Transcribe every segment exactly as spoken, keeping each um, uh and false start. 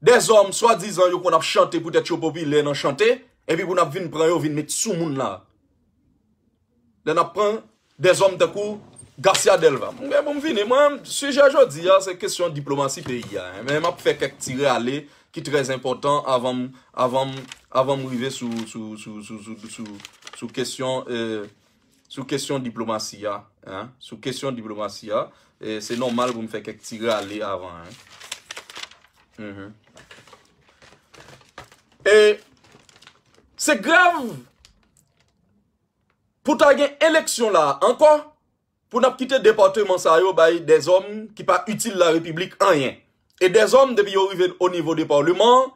dèzòm swadizan yo konn ap chante poutèt yo popilè nan chante, epi pou n ap vin pran yo, vin met sou moun la. Lè n ap pran dèzòm tankou Garcia Delva. Mwen, bon, m vini, mwen, sijè jodi a, se kesyon diplomasi peyi a, en. Men m ap fè kèk ti rale ki trè enpòtan avan m, avan m, avan m rive sou, sou, sou, sou, sou, sou, sou kesyon, eh, sou kesyon diplomasi a, en. Sou kesyon diplomasi a, eh, se nòmal pou m fè kèk ti rale avan, en. Mhm. E se grav pou ta gen eleksyon la ankò, pou n ap kite depatman sa yo bay dèzòm ki pa itil la repiblik anyen. E dèzòm, depi yo rive o nivo de palman,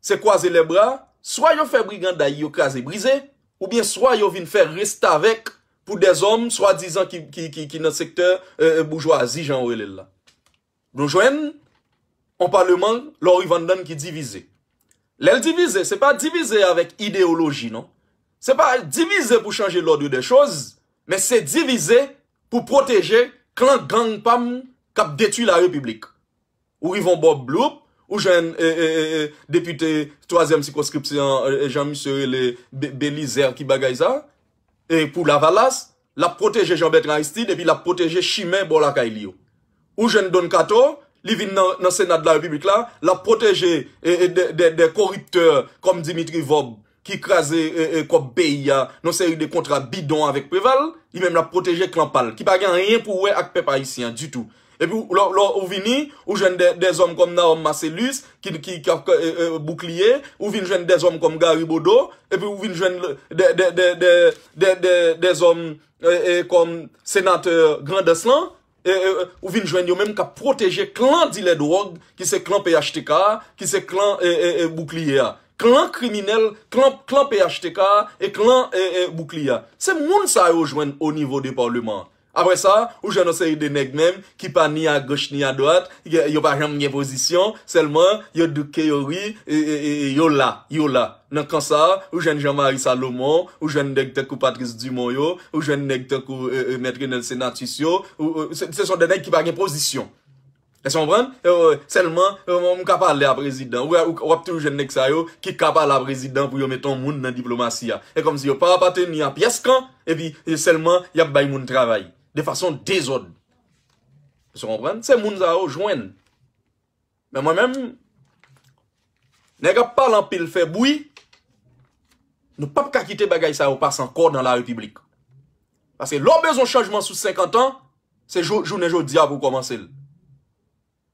se kwaze lè bra, swa yo fè briganday yo kraze brize, oubyen swa yo vin fè restavèk pou dèzòm swadizan ki, ki, ki, ki nan sektè, eh, eh, boujwazi, jan yo rele l la. Nou jwenn yon palman, lè w rive anndan l, ki divize. Lè l divize, se pa divize avèk ideyoloji, non. Se pa divize pou chanje lòd de choz, men se divize pou pwoteje klan gang pa m k ap detwi la repiblik. Ou rive yon bò bloup, ou jwenn, eh, eh, eh, eh, depite twazyèm sikonskripsyon, eh, eh, jan misye rele, Be-, Belizaire, ki bagay sa? E pou Lavalas, l ap pwoteje Jean Bertrand Aristide epi l ap pwoteje chimè bò lakay li yo. Ou jwenn Don Kato, li vin nan, nan Sena de la Repiblik la, l ap pwoteje, e, e, de, de, de koriptè kòm Dimitri Vorbe ki kraze, e, e, kòb peyi a nan seri de kontra bidon avèk Preval, li menm l ap pwoteje klan pa l, ki pa gen anyen pou wè ak pèp ayisyen an ditou. Epi w, lè, lè w vini, ou jwenn de, dèzòm kòm Nahom Marcellus, ki, ki, ki ap, e, e, boukliye, ou vin jwenn dèzòm kòm Gary Bodeau, epi ou vin jwenn de, de, de, de, de, de, dèzòm, e, e, kòm senatè Grandans lan, e, e, e, ou vin jwenn yo menm k ap pwoteje klan dilè dwòg, ki se klan P H T K a, ki se klan, e, e, e, boukliye a. Klan kriminèl, klan, klan P H T K a, e klan, e, e, boukliye a. Se moun sa yo jwenn o nivo de palman an. Apre sa, ou jwenn yon seri de nèg menm ki pa ni a goch ni a dwat, yo, yo pa janm gen pozisyon, sèlman yo dout ke yo ri, e, e, e, e yo la, yo la. Nan kan sa a, ou jwenn Jean Marie Salomon, ou jwenn nèg tankou Patrice Dumont yo, ou jwenn nèg tankou, e, e, Mèt Renel Senatus yo, ou, ou, se, se son de nèg ki pa gen pozisyon. Èske w konprann? E, e, sèlman, e, m ka pale a prezidan. Ou, ou, w ap toujou jwenn nèg sa yo ki ka pale a prezidan pou yo mete yon moun nan diplomasi a. E kòmsi yo pa apateni a pyès kan, epi, e, sèlman y ap bay moun travay. De fason dezòd. Èske w konprann? Se moun sa yo jwenn. Men mwen menm, nèg ap pale anpil, fè bri, nou p ap ka kite bagay sa yo pase ankò nan la repiblik. Paske lè w bezwen chanjman sou senkant an, se jou, jounen jodi a pou w kòmanse l.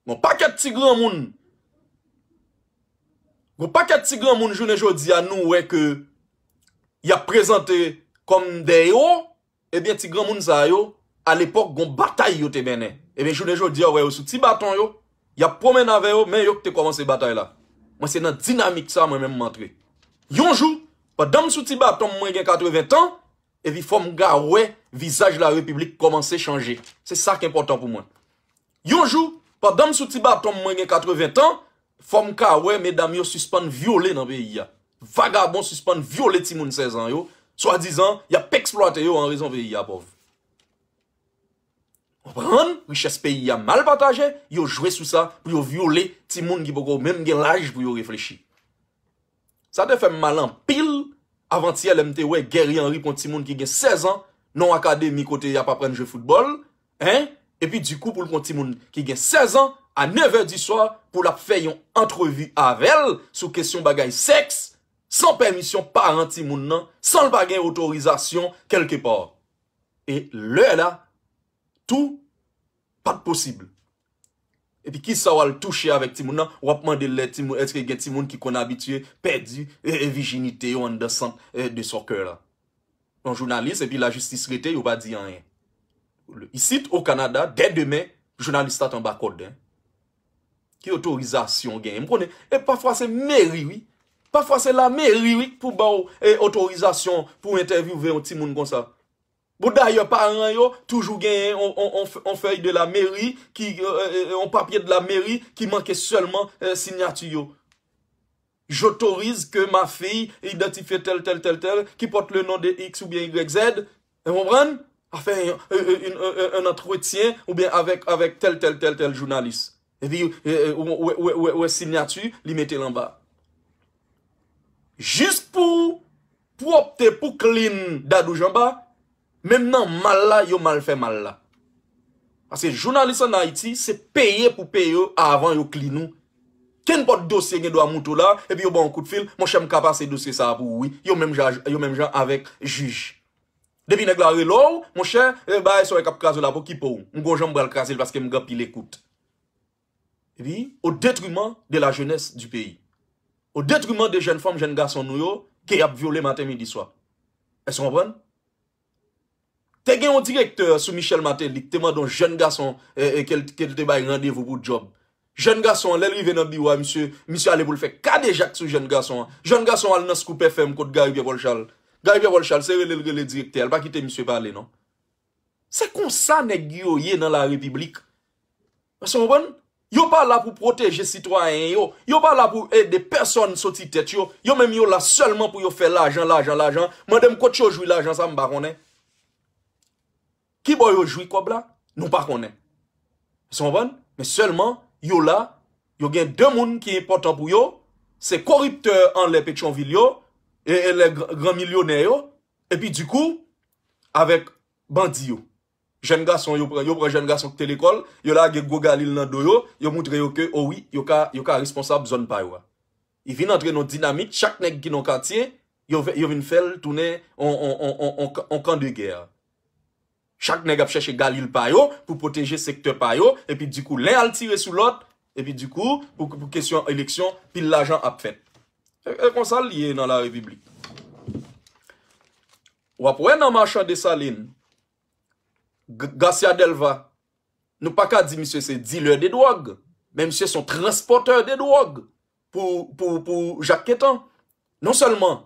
Gon pakèt ti granmoun, gon pakèt ti granmoun jounen jodi a nou wè ke y ap prezante kòm de ewo, ebyen ti granmoun sa yo, alepòk gon batay yo te mennen. Ebyen jounen jodi a w wè yo sou ti baton yo, y ap pwomennen avè yo, men yo ki te kòmanse batay la. Mwen se nan dinamik sa mwen menm m antre. Yon jou, pandan m sou ti baton m, mwen gen katreven tan, epi fò m ka wè vizaj la repiblik kòmanse chanje. Se sa k enpòtan pou mwen. Yon jou, pandan m sou ti baton m, mwen gen katreven tan, fò m ka wè medam yo sispann vyole nan peyi a. Vagabon sispann vyole timoun sèz an yo, swadizan y ap eksplwate yo an rezon peyi a pòv. Konprann? Richès peyi a mal pataje, yo jwe sou sa pou yo vyole timoun ki poko menm gen laj pou yo reflechi. Sa te fè m mal anpil avantyè lè m te wè Guerrier Henry pran timoun ki gen sèz an nan yon akademi kote y ap aprann jwe foutbòl, en, epi dikou pou l pran timoun ki gen sèz an a nevè di swa pou l ap fè yon antrevi avè l sou kesyon bagay sèks, san pèmisyon paran timoun nan, san l pa gen otorizasyon kèlkepa. E lè la, tou pa t posib. Epi kisa w al touche avèk timoun nan? W ap mande l lè timoun, èske gen timoun ki konn abitye pèdi, e, e, vijinite yo anndan sant, e, de soccer la? Yon jounalis, epi lajistis rete, yo pa di anyen. Isit, o Kanada, dè demen, jounalis la t anba kòd, en. Ki otorizasyon w genyen? M konnen, e pafwa se meri, wi. Pafwa se lameri, wi, pou ba w, e, otorizasyon pou w entèvyouve yon timoun konsa. Bon, dayè, paran yo toujou genyen on, on, on, on fèy de la meri ki, e, e, e, on papye de la meri ki manke sèlman, e, siyati yo. J'autorise que ma fille, identifiée telle, telle, telle, telle, qui porte le nom de X ou bien Y Z, ou konprann? A fè yon, yon, yon, yon, yon antretyen oubyen avèk, avèk tèl, tèl, tèl, tèl jounalis. Epi, e, e, ou wè, wè, wè, wè siyati, li mete l anba. Jis pou pwòpte, pou clean Dadou Jamba, menm nan mal la, yo mal fè mal la. Paske jounalis ann Ayiti, se peye pou peye yo avan yo clean ou. Kenpòt dosye gen dwa moute w la, epi yo ba w yon kout fil, monchè, m ka pase dosye sa a pou ou, wi. Yo menm jan, yo menm jan avèk jij. Depi nèg la rele w, monchè, e, bagay sa w wè k ap kraze w la, pou ki po w? M gon jan m pral kraze l paske m gen anpil ekout. Epi, au détriment de la jeunesse du pays. Au détriment de jèn fanm, jèn gason nou yo, ke y ap vyole maten, midi, swa. Èske w konprann? Te gen yon direktè sou Michel Martelly ki te mande yon jèn gason, e, e, ke l, ke l te bay randevou pou djòb. Jèn gason an, lè l rive nan biwo a misye, misye ale pou l fè kadejak sou jèn gason an. Jèn gason an al nan Scoop F M kot Gary Pierre Paul Charles. Gary Pierre Paul Charles, se rele l rele direktè a, l pa kite misye pale, non. Se konsa nèg yo ye nan la repiblik. Èske w konprann? Yo pa la pou pwoteje sitwayen yo. Yo pa la pou ede pèsòn soti tèt yo. Yo menm yo la sèlman pou yo fè lajan, lajan, lajan. Mande m kot yo jwi lajan sa, m pa konnen. Ki bò yo jwi kòb la? Nou pa konnen. Èske w konprann? Men sèlman, yo la, yo gen de moun ki enpòtan pou yo. Se koriptè anlè Petyonvil yo, e, e lè gran, gran milyonè yo. Epi dikou, avèk bandi yo. Jèn gason, yo pran, yo pran jèn gason ki te lekòl, yo lage gwo galil nan do yo, yo moutre yo ke, o wi, yo ka, yo ka responsab zòn pa yo a. Li vin antre nan dinamik, chak nèg ki nan katye, yo, fè- yo vin fè l tounen on, on, on, on, on, on kan de gè. Chak nèg ap chèche galil pa yo pou pwoteje sektè pa yo, epi dikou, len al tire sou lòt, epi dikou, pou, pou kesyon eleksyon, pil lajan ap fèt. E, e konsa l ye nan la repiblik. W ap wè nan machan Desalin, G- Garcia Delva, nou pa ka di misye se dilè de dwòg, men misye se yon transpòtè de dwòg pou, pou, pou Jak Ketan. Non sèlman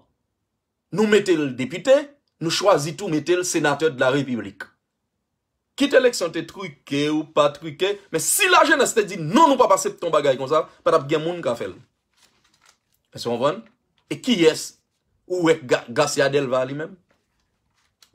nou mete l depite, nou chwazi tou mete l senatè de la repiblik. Kit eleksyon te trike ou pa trike, men si lajenès te di non, nou p ap aksepte yon bagay konsa, pa t ap gen moun ka fè l. Èske w konprann? E kiyès ou wè Ga- Garcia Delva li menm?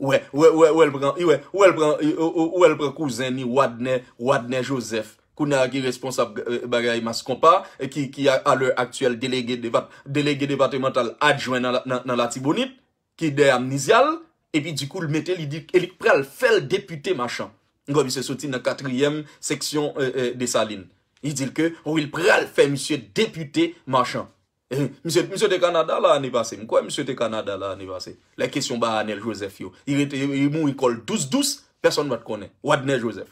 Ou wè, ou wè, ou wè, ou wè l pran, ou wè, ou wè l pran, ou, ou, ou wè l pran kouzen ni Wadner, Wadner Joseph. Kounye a ki responsab, eh, bagay Mas Konpa, e ki, ki a, a lè aktyèl delege depat, delege depatmantal adjwen nan, la- nan, nan Latibonit, ki dèyè Amnizyal, epi dikou l mete li di, e li pral fè l depite machan. Gwo misye soti nan katriyèm seksyon, eh, eh, Desalin. Li di l ke, wi, l pral fè misye depite machan. Eh, misye, misye te Kanada la ane pase. M kwè misye te Kanada la ane pase. Lè kesyon ba Anèl Joseph yo. Li rete, li mouri kò l dous dous, pèsonn pa t konnen. Wadner Joseph.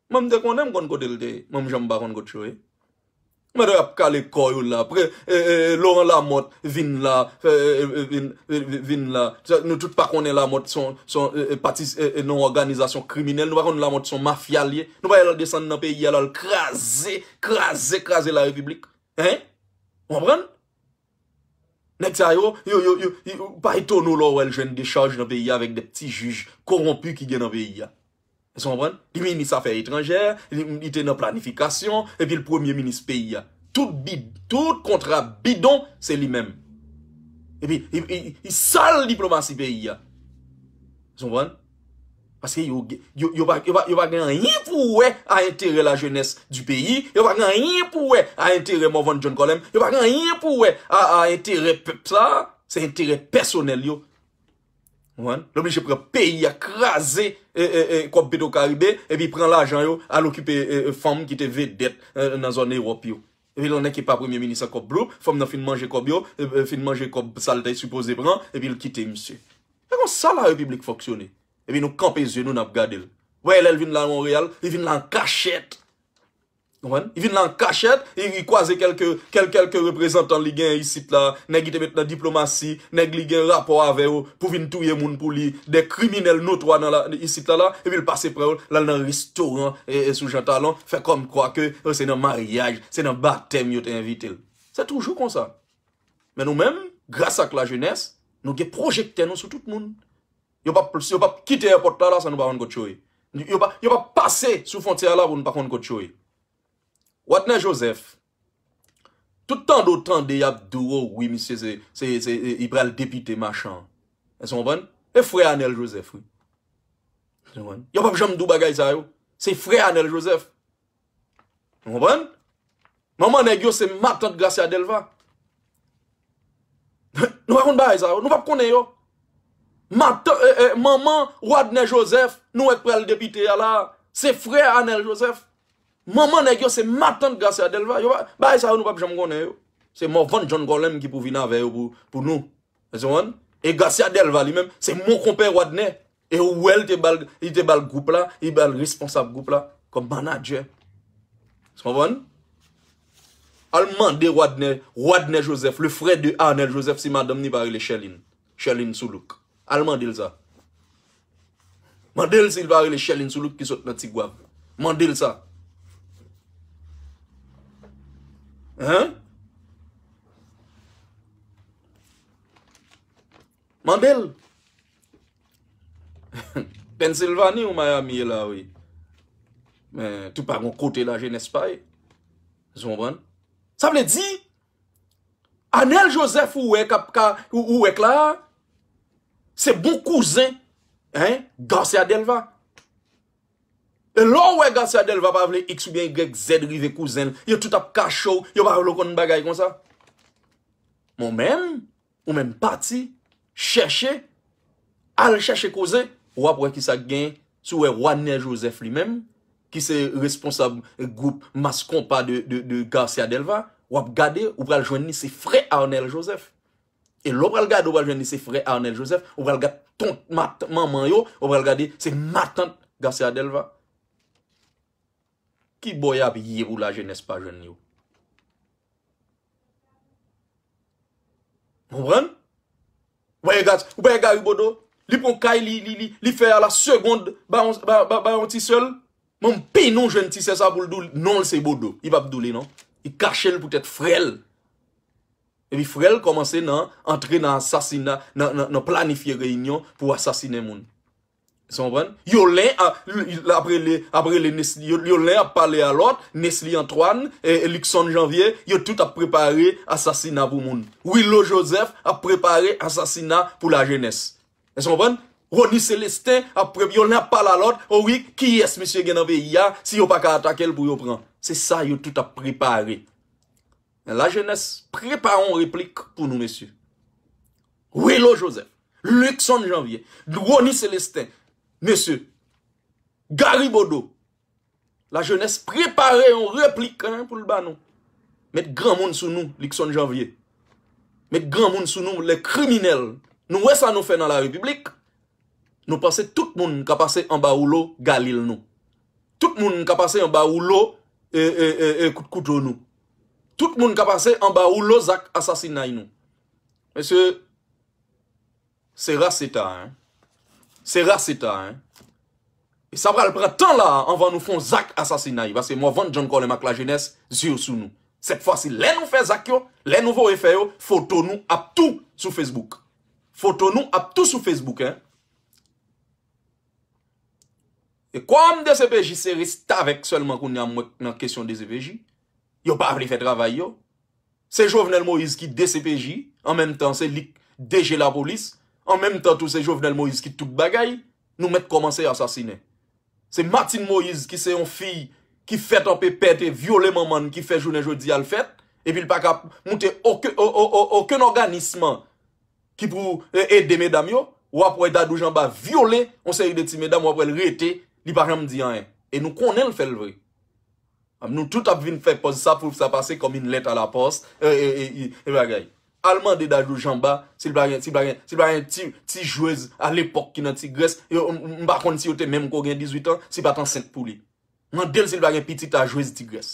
Mwen m te konnen, m konn kote l te ye. Mwen m janm pa konn kote yo ye. Mwen ap kale kò yo la. Pre, eh, eh, Laurent Lamothe vin la, eh, eh, vin, vin, vin la. Sa, nou tout pa konnen Lamothe son, son, eh, eh, pati, eh, eh, nan òganizasyon kriminèl. Nou pa konn Lamothe son mafya l ye. Nou pa wè l desann nan peyi a, l al kraze, kraze, kraze la repiblik. Hein? Ou konprann? Nèg sa yo, yo, yo, yo, yo, pa etone w lè w wè l jwenn dechaj nan peyi a avèk de ti jij kowonpi ki gen nan peyi a. Èske w konprann? Li minis afè etranjè, li, li te nan planifikasyon, epi l premye minis peyi a. Tout bid, tout kontra bidon, se li menm. Epi, li, li, li sal diplomasi peyi a. Èske w konprann? Paske yo, yo, yo pa, yo pa, yo pa gen anyen pou wè a enterè lajenès di peyi, yo pa gen anyen pou wè a enterè Morvan John Colem, yo pa gen anyen pou wè a, a enterè pèp sa, se enterè pèsonèl yo. Ou konprann? L oblije pran peyi a, kraze, e, e, e, kòb Petro Caribe, epi pran lajan yo, al okipe, e, e, fanm ki te vedèt, e, nan zòn Ewòp yo. Epi l annik pa premye minis ankò, bloup, fanm nan fin manje kòb yo, e, e, fin manje kòb sa l te sipoze pran, epi l kite misye. Se konsa la repiblik fonksyone. Epi nou kanpe zye nou, n ap gade l. Ou wè lè l vin la Monreyal, li vin la an kachèt. Ou konprann? Li vin la an kachèt, li, li kwaze kèlke, kèl, kèlke reprezantan li gen isit la, nèg li te met nan diplomasi, nèg li gen rapò avè yo pou vin touye moun pou li, de kriminèl notwa nan la, isit la, la, epi l pase pran yo, l al nan restoran, e, e, sou Jean Talon, fè kòmkwa ke, e, se nan maryaj, se nan batèm yo te envite l. Se toujou konsa. Men nou menm, gras ak lajenès, nou gen pwojektè nou sou tout moun. Yo p ap, yo p ap kite èpòt la, la san nou pa konn kot yo ye. Yo p ap, yo p ap pase sou fwontyè a la pou nou pa konn kot yo ye. Wadner Joseph, tout tande w tande y ap di w, o wi, misye se, se, se, e, li pral depite machan. Èske w konprann? E frè Anèl Joseph, wi. Èske w konprann? Yo p ap janm di w bagay sa yo. Se frè Anèl Joseph. Ou konprann? Manman nèg yo se matant Gracia Delva. Nou pa konn bagay sa yo, nou p ap konnen yo. Matant, eh, eh, manman Wadner Joseph, nou wè k pral depite a la, se frè Arnel Joseph. Manman nèg yo se matant Gracia Delva. Yo pa, bagay sa yo nou p ap janm konnen yo. Se Morvan John Colem ki pou vin avè yo pou, pou nou. Ou konprann? E Gracia Delva li menm, se mon konpè Wadner. E ou wè l te bal, li te bal gwoup la, li bal responsab gwoup la kòm manadjè. Ou konprann? Al mande Wadner, Wadner Joseph, le frère de Arnel Joseph, si madanm ni pa rele Sherline. Sherline Soulouk. Al mande l sa. Mande l si l pa rele Sherline Soulouk ki sot nan Tigwav. Mande l sa. Hein? Mande l. Pennsylvanie ou Miami ye la, wi. Men, tou pa gon kote lajenès pa ye. Ou konprann? Sa vle di, Arnel Joseph ou wè k ap ka, ou, ou wè k la, se bon kouzen, hein, Garcia Delva. E lè w wè Garcia Delva pa vle X oubyen Y Z rive kouzen l, yo tout ap kache w, yo pa vle w konn bagay konsa. Mwen menm, ou menm pati, chèche, al chèche koze, w ap wè kisa k genyen. Si w wè Wadner Joseph li menm, ki se responsab gwoup Mas Konpa de, de, de Garcia Delva, w ap gade, ou pral jwenn li, se frè Arnel Joseph. E lè w pral gade, ou pral jwenn li, se frè Arnel Joseph, ou pral gade ton, mat, manman yo, ou pral gade, se matant Garcia Delva. Ki bò y ap ye pou lajenès pa jwenn yo? Konprann? Ou pa wè Gary Bodeau? Li pran kay, li, li, li, li fè a la segonn, ba yon, ba, ba, ba yon ti sè l. Menm pi nou jwenn ti sè sa pou l di w non l se Bodeau. Li p ap di w li non. Li kache l poutèt frè l. Epi frè l kòmanse nan, antre nan asasina, nan, nan, nan planifye reyinyon pou asasinen moun. Ou konprann? Yolen a, l, l, ap rele, ap rele Nesly, Yo-, Yolen ap pale a lòt, Nesly Antoine, e, e Luckson Janvier, yo tout ap prepare asasina pou moun. Willo Joseph ap prepare asasina pou lajenès. Ou konprann? Rony Célestin ap pre-, Yolen ap pale a lòt, o wi, kiyès misye gen nan peyi a, si yo pa ka atake l pou yo pran. Se sa yo tout ap prepare. Lajenès, prepare yon replik pou nou, mesye. Willo Joseph, Luckson Janvier, Rony Célestin, mesye, Gary Bodeau. Lajenès, prepare yon replik, hein, pou l ba nou. Met granmoun sou nou, Luckson Janvier. Met granmoun sou nou, les criminels. Nou wè sa nou fè nan la Repiblik. Nou panse tout moun ka pase anba woulo galil nou. Tout moun ka pase anba woulo, e, e, e, e, kout kouto nou. Tout moun ka pase anba woulo zak asasinay nou. Mesye, se ras eta, hein. Se ras eta, hein. E sa pral pran tan la anvan nou fè yon zak asasinay, paske Morvan John Colem ak lajenès, zye yo sou nou. Sèt fwa si, lè nou fè zak yo, lè nou voye fè yo, foto nou ap tou sou Facebook. Foto nou ap tou sou Facebook, hein. E kòm D C P J se restavèk sèlman kounye a m wè nan kesyon D C P J, yo pa vle fè travay yo. Se Jovenel Moïse ki D C P J, an menm tan se li k D G lapolis, an menm tan tou se Jovenel Moïse ki tout bagay, nou mèt kòmanse asasinen. Se Martine Moïse ki se yon fi ki fèt an pepèt e vyole manman n ki fè jounen jodi a l fèt, epi l pa ka moute oke-, o-, o-, o-, okenn òganism ki pou, e, ede medam yo, w ap wè Dadou Janba vyole yon seri de ti medam, w ap wè l rete, li pa janm di anyen. E nou konnen l fè l vre. Nou tout ap vin fè pòz sa pou sa pase kòm une lettre à la poste, e, e, e, e, e bagay. Al mande Dadou Janba si l pa gen, si l pa gen, si l pa gen ti, ti jwez a lepòk ki nan Tigrès. Yo, m, m pa konn si yo te menm ko gen dizuit an, si pa t ansent pou li. Mande l si l pa gen pitit a jwez Tigrès.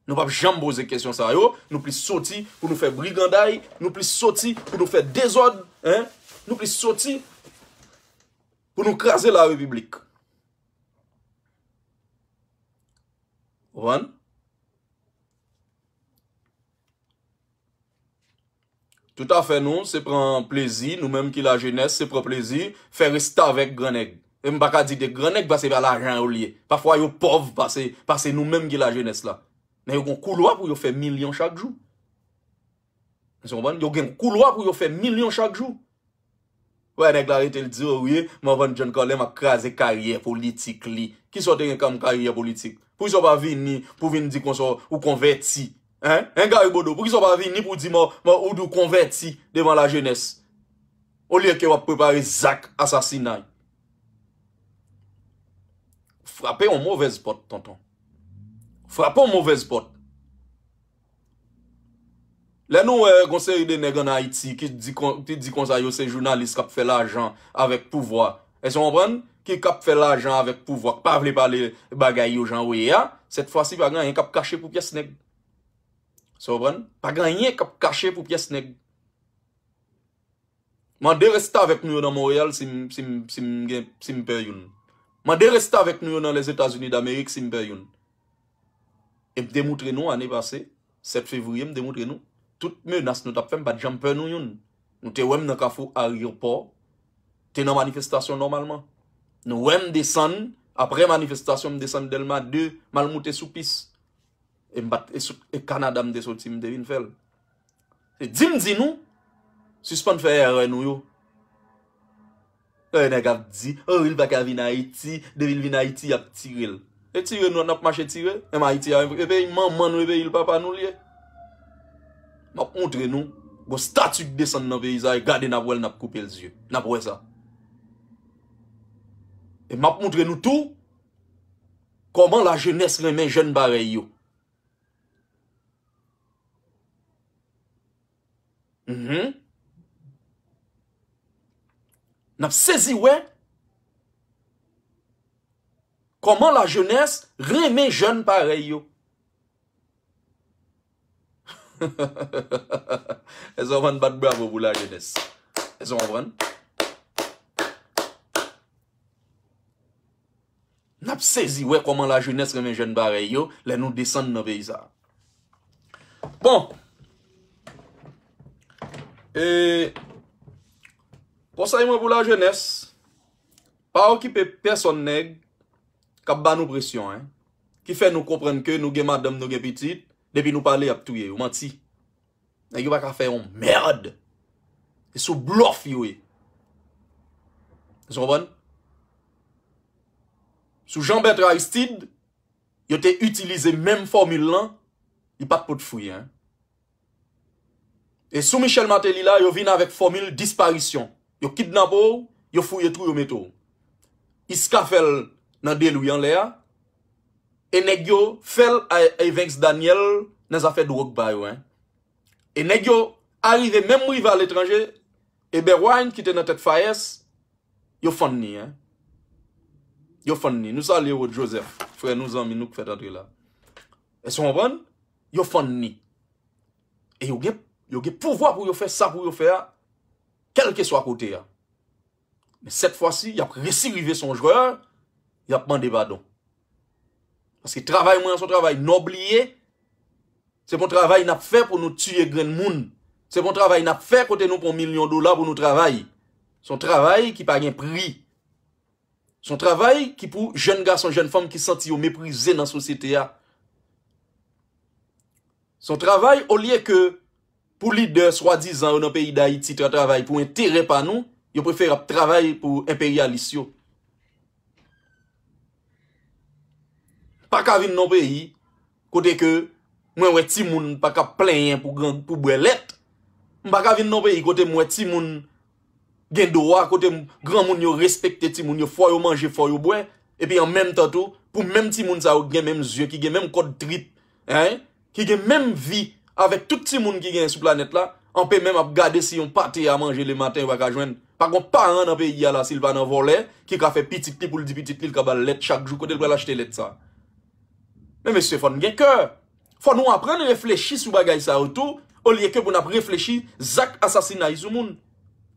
Nou p ap janm poze kesyon sa yo. Nou plis soti pou nou fè briganday. Nou plis soti pou nou fè dezòd. Hein? Nou plis soti pou nou kraze la repiblik. Konprann? Toutafè nou, se pran plezi, nou menm ki lajenès, se pran plezi, fè restavèk grannèg. E m pa ka di de grannèg, paske se pa lajan yo l ye. Pafwa yo pòv pase, pase nou menm ki lajenès la. Men yo gen koulwa pou yo fè milyon chak jou. Ou konprann? Yo gen koulwa pou yo fè milyon chak jou. Wè, nèg la rete l di, o wi, Morvan John Colem ap kraze karyè politik li. Kisa w te gen kòm karyè politik? Poukisa w pa vini pou vin di konsa ou konvèti? Hein? Hein, Gary Bodeau, poukisa w pa vini pou di mò, mò, ou di w konvèti devan lajenès? Olye ke w ap prepare zak asasinay. Frape yon movèz pòt, tonton. Frape yon movèz pòt. Lè nou wè gon seri de nèg ann Ayiti ki di kon, ki di konsa yo se jounalis k ap fè lajan avèk pouvwa. Èske w konprann? Ki k ap fè lajan avèk pouvwa, k pa vle pale bagay yo jan yo ye a, sèt fwa si pa gen anyen k ap kache pou pyès nèg. Èske w konprann? Pa gen anyen k ap kache pou pyès nèg. Mande restavèk nou yo nan Monreyal si m, si m, si m gen, si m pè youn. Mande restavèk nou yo nan Lèzetazini Damerik si m pè youn. E m te moutre nou ane pase, sèt fevriye, m te moutre nou. Tout menas nou t ap fè, m pa t janm pè nou youn. Nou te wè m nan kafou ayewopò, te nan manifestasyon nòmalman. Nou wè m desann, apre manifestasyon, m desann Dèlma de, m al moute sou pis. E m pa t, e sou, e Kanada m te soti, m te vin fè l. Se di m di nou, sispann fè erè nou yo. Lè nèg ap di, oh, li pa ka vin Ayiti, depi l vin Ayiti, y ap tire l. E tire nou, n ap mache tire, menm Ayiti a, e peyi manman nou, e peyi l papa nou l ye. M ap moutre nou, gon stati k desann nan peyi sa, e gade n ap wè l, n ap koupe l zye. N ap wè sa. E m ap moutre nou tou, kòman lajenès renmen jèn parèy yo. Mhm. N ap sezi wè kòman lajenès renmen jèn parèy yo. Èske w konprann? Bat bravo pou lajenès. Èske w konprann? N ap sezi wè kòman lajenès renmen jèn parèy yo lè nou desann nan peyi sa a. Bon. E, konsèy mwen pou lajenès, pa okipe pèsonn nèg k ap ba nou presyon, en. Ki fè nou konprann ke nou gen madanm, nou gen pitit, depi nou pale, y ap touye yo. Manti. Nèg yo pa ka fè yon mèd. Se sou blòf yo ye. Èske w konprann? Sou Jean Bertrand Aristide, yo te itilize menm fòmil lan, li pa t pot fwi, en. E sou Michel Martelly la, yo vin avèk fòmil disparisyon. Yo kidnape w, yo fouye twou, yo mete w. Iska fè l nan Delwi anlè a. E nèg yo fè l a Evens Daniel nan zafè dwòg pa yo, en. E nèg yo arive, menm rive aletranje, Eber Wine ki te nan tèt FAES, yo fann ni, en. Yo fann ni. Nou salye Rod Joseph, frè nou, zanmi nou k fèt antre la. Èske w konprann? Yo fann ni. E yo gen, yo gen pouvwa pou yo fè sa pou yo fè a, kèlkeswa kote a. Men sèt fwa si, y ap resi rive se yon jwè, y ap mande padon. Paske travay mwen an se yon travay nòb li ye. Se pa yon travay n ap fè pou nou tiye grenn moun. Se pa yon travay n ap fè kote nou pran milyon dola pou nou travay. Se yon travay ki pa gen pri. Se yon travay ki pou jèn gason, jèn fanm ki santi yo meprize nan sosyete a. Se yon travay, olye ke pou lidè swadizan yo nan peyi Dayiti ta travay pou enterè pa nou, yo prefere ap travay pou enperyalis yo. Pa ka vin nan peyi kote ke mwen wè timoun pa ka plenyen pou gran, pou bwè lèt. M pa ka vin nan peyi kote m wè timoun gen dwa, kote m, granmoun yo respekte timoun yo, fò yo manje, fò yo bwè, epi an menm tan tou, pou menm timoun sa yo gen menm zye, ki gen menm kòd trip, en, ki gen menm vi avèk tout timoun ki genyen sou planèt la, anpe menm ap gade si yon pate a manje lematen yo pa ka jwenn. Pa gon paran nan peyi a la, si l pa nan vòlè, ki ka fè pitit li pou l di pitit li l ka ba l lèt chak jou, kote l pral achte lèt sa? Men mesye, fò n gen kè. Fò nou aprann reflechi sou bagay sa yo tou, olye ke pou n ap reflechi zak asasinay sou moun.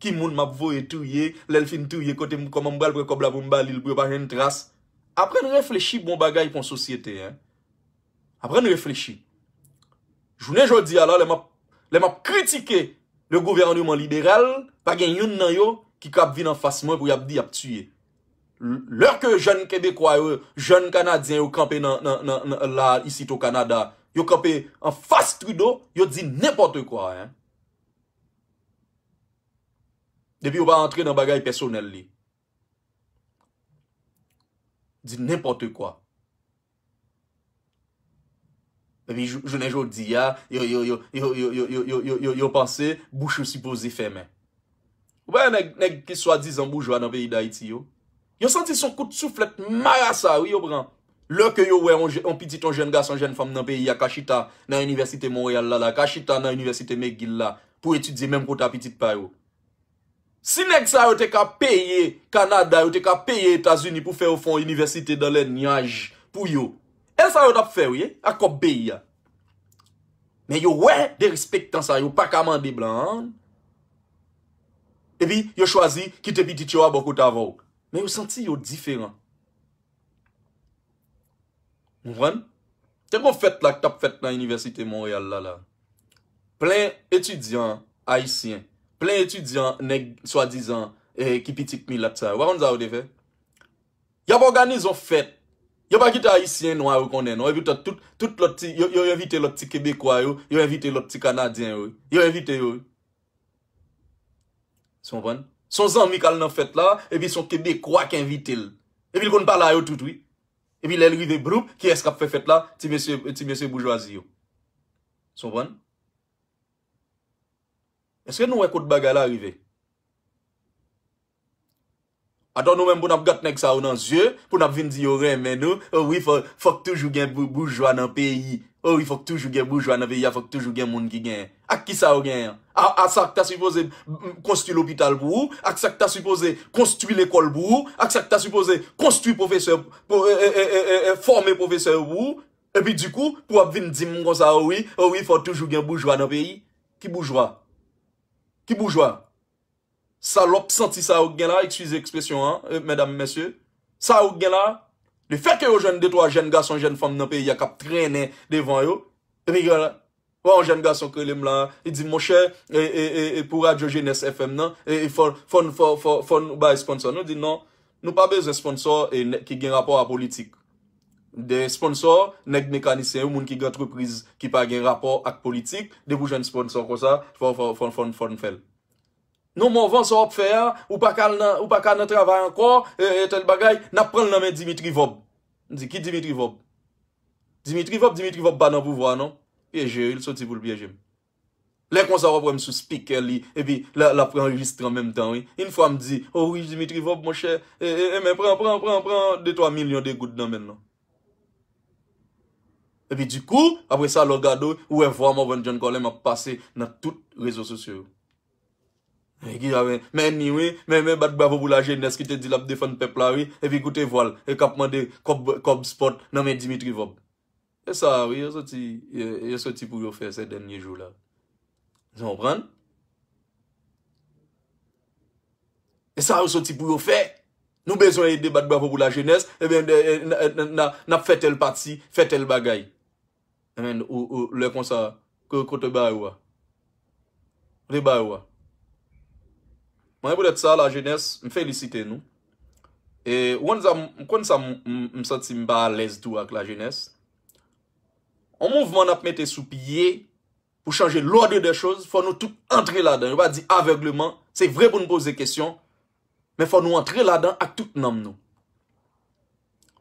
Ki moun m ap voye touye, lè l fin touye, kote m, kòman m pral pran kòb la pou m ba li l pou yo pa jwenn tras. Aprann reflechi bon bagay pou yon sosyete, en. Aprann reflechi. Jounen jodi a la, lè m ap, lè m ap kritike le gouvèneman liberal, pa gen youn nan yo ki kab vin anfas mwen pou y ap di y ap tiye. L-, lè ke jèn Kebekwa yo, jèn Kanadyen yo kanpe nan, nan, nan, nan, la, isit o Kanada, yo kanpe anfas Trudeau, yo di nenpòt kwa, en. Depi yo pa antre nan bagay pèsonèl li. Di nenpòt kwa. Epi jou- jounen jodi a, yo, yo, yo, yo, yo, yo, yo, yo, yo, yo, yo panse bouch yo sipoze fèmen. Ou pa wè nèg, nèg ki swadizan boujwa nan peyi Dayiti yo? Yo santi se yon kout souflèt marasa, wi, yo pran. Lè ke yo wè yon, je- yon pitit, yon jèn gason, jèn fanm nan peyi a ka chita nan Inivèsite Monreyal la, la, ka chita nan Inivèsite McGill la, pou etidye menm kote a pitit pa yo. Si nèg sa yo te ka peye Kanada, yo te ka peye Etazini pou fè yo fè yon inivèsite dans les nuages pou yo, e sa yo t ap fè, wi, ak kòb peyi a. Men yo wè derespektan sa, yo pa ka mande blan an. Epi yo chwazi kite pitit yo a bò kote avè w. Men yo santi yo diferan. Ou konprann? Te gon fèt la ki t ap fèt nan Inivèsite Monreyal la, la. Plen etidyan ayisyen, plen etidyan nèg swadizan eh, ki pitit milat sa yo. Ou pa konn sa yo te fè? Y ap òganize yon fèt. Yo pa kite ayisyen nwa yo konnen, non. Epi tout, tout, tout lòt ti, yo, yo envite lòt ti kebekwa yo, yo envite lòt ti kanadyen yo. Yo envite yo. Ou konprann? Se yon zanmi k al nan fèt la, epi se yon kebekwa ki envite l. Epi l konn pale a yo tout, wi. Epi lè l rive, bloup, kiyès k ap fè fèt la? Ti mesye, ti mesye boujwazi yo. Ou konprann? Èske nou wè kot bagay la rive? Atò nou menm pou n ap gad nèg sa yo nan zye, pou n ap vin di yo renmen nou, o wi, fò, fòk toujou gen bou- boujwa nan peyi. O wi, fòk toujou gen boujwa nan peyi a, fòk toujou gen moun ki genyen. Ak ki sa yo genyen an? A, a sa k ta sipoze m- m- konstwi lopital pou ou, ak sa k ta sipoze konstwi lekòl pou ou, ak sa k ta sipoze konstwi pwofesè, pou, e, e, e, e, e, fòme pwofesè yo pou ou. Epi dikou, pou w ap vin di m konsa, o wi, o wi, fò toujou gen boujwa nan peyi. Ki boujwa? Ki boujwa? Salòp santi sa yo k gen la, eskize ekspresyon an, e, medam, mesye. Sa yo k gen la, lefètke yo jwenn de twa jèn gason, jèn fanm nan peyi a k ap trennen devan yo, epi gen, wè yon jèn gason k rele m la, li di, monchè, e, e, e, e, pou Radyo Jenès F M nan, e, e, fò, fò, fò, fò, fò nou bay sponsò. Nou di, non, nou pa bezwen sponsò e, nè- ki gen rapò a politik. De sponsò, nèg mekanisyen yo, moun ki gen antrepriz ki pa gen rapò ak politik, depi w jwenn sponsò konsa, fò, fò, fò, fò, fò n fè l. Non, Morvan, sa w ap fè a, ou pa ka al nan, ou pa ka nan travay ankò, e, e, tèl bagay, n ap pran l nan men Dimitri Vòb. M di, ki Dimitri Vòb? Dimitri Vòb, Dimitri Vòb pa nan pouvwa, non. Pyeje, wi, l soti pou l pyeje m. Lè konsa, w ap wè m sou spikè li, epi l, l ap anrejistre an menm tan, wi. Yon fwa m di, o wi, Dimitri Vòb, monchè, e, e, e, men pran, pran, pran, pran de twa milyon de goud nan men l, non. Epi dikou, apre sa, lè w gade, ou wè vwa Morvan John Colem ap pase nan tout rezo sosyo yo. E ki sa, men, men ni wi, men, men bat bravo pou lajenès ki te di l ap defann pèp la wi, epi koute vwa l, e k ap mande kòb, kòb spòt nan men Dimitri Vòb. E sa wi, yo soti, yo, yo soti pou yo fè se dènye jou la. Ou konprann? E sa yo soti pou yo fè. Nou bezwen ede bat bravo pou lajenès, ebyen, n, n, n, n, n ap fè tèl pati, fè tèl bagay. Ebyen, ou, ou, lè konsa, ko-, kote ba yo a? Kote ba yo a? Mwen, poutèt sa, lajenès, m felisite nou. E, ou konn sa, m, m konn sa, m, m, m santi m pa alèz tou ak lajenès. On mouvman n ap mete sou pye pou chanje l'ordre des choses, fò nou tout antre ladan. Yo pa di avègleman, se vre pou n poze kesyon, men fò nou antre ladan ak tout nanm nou.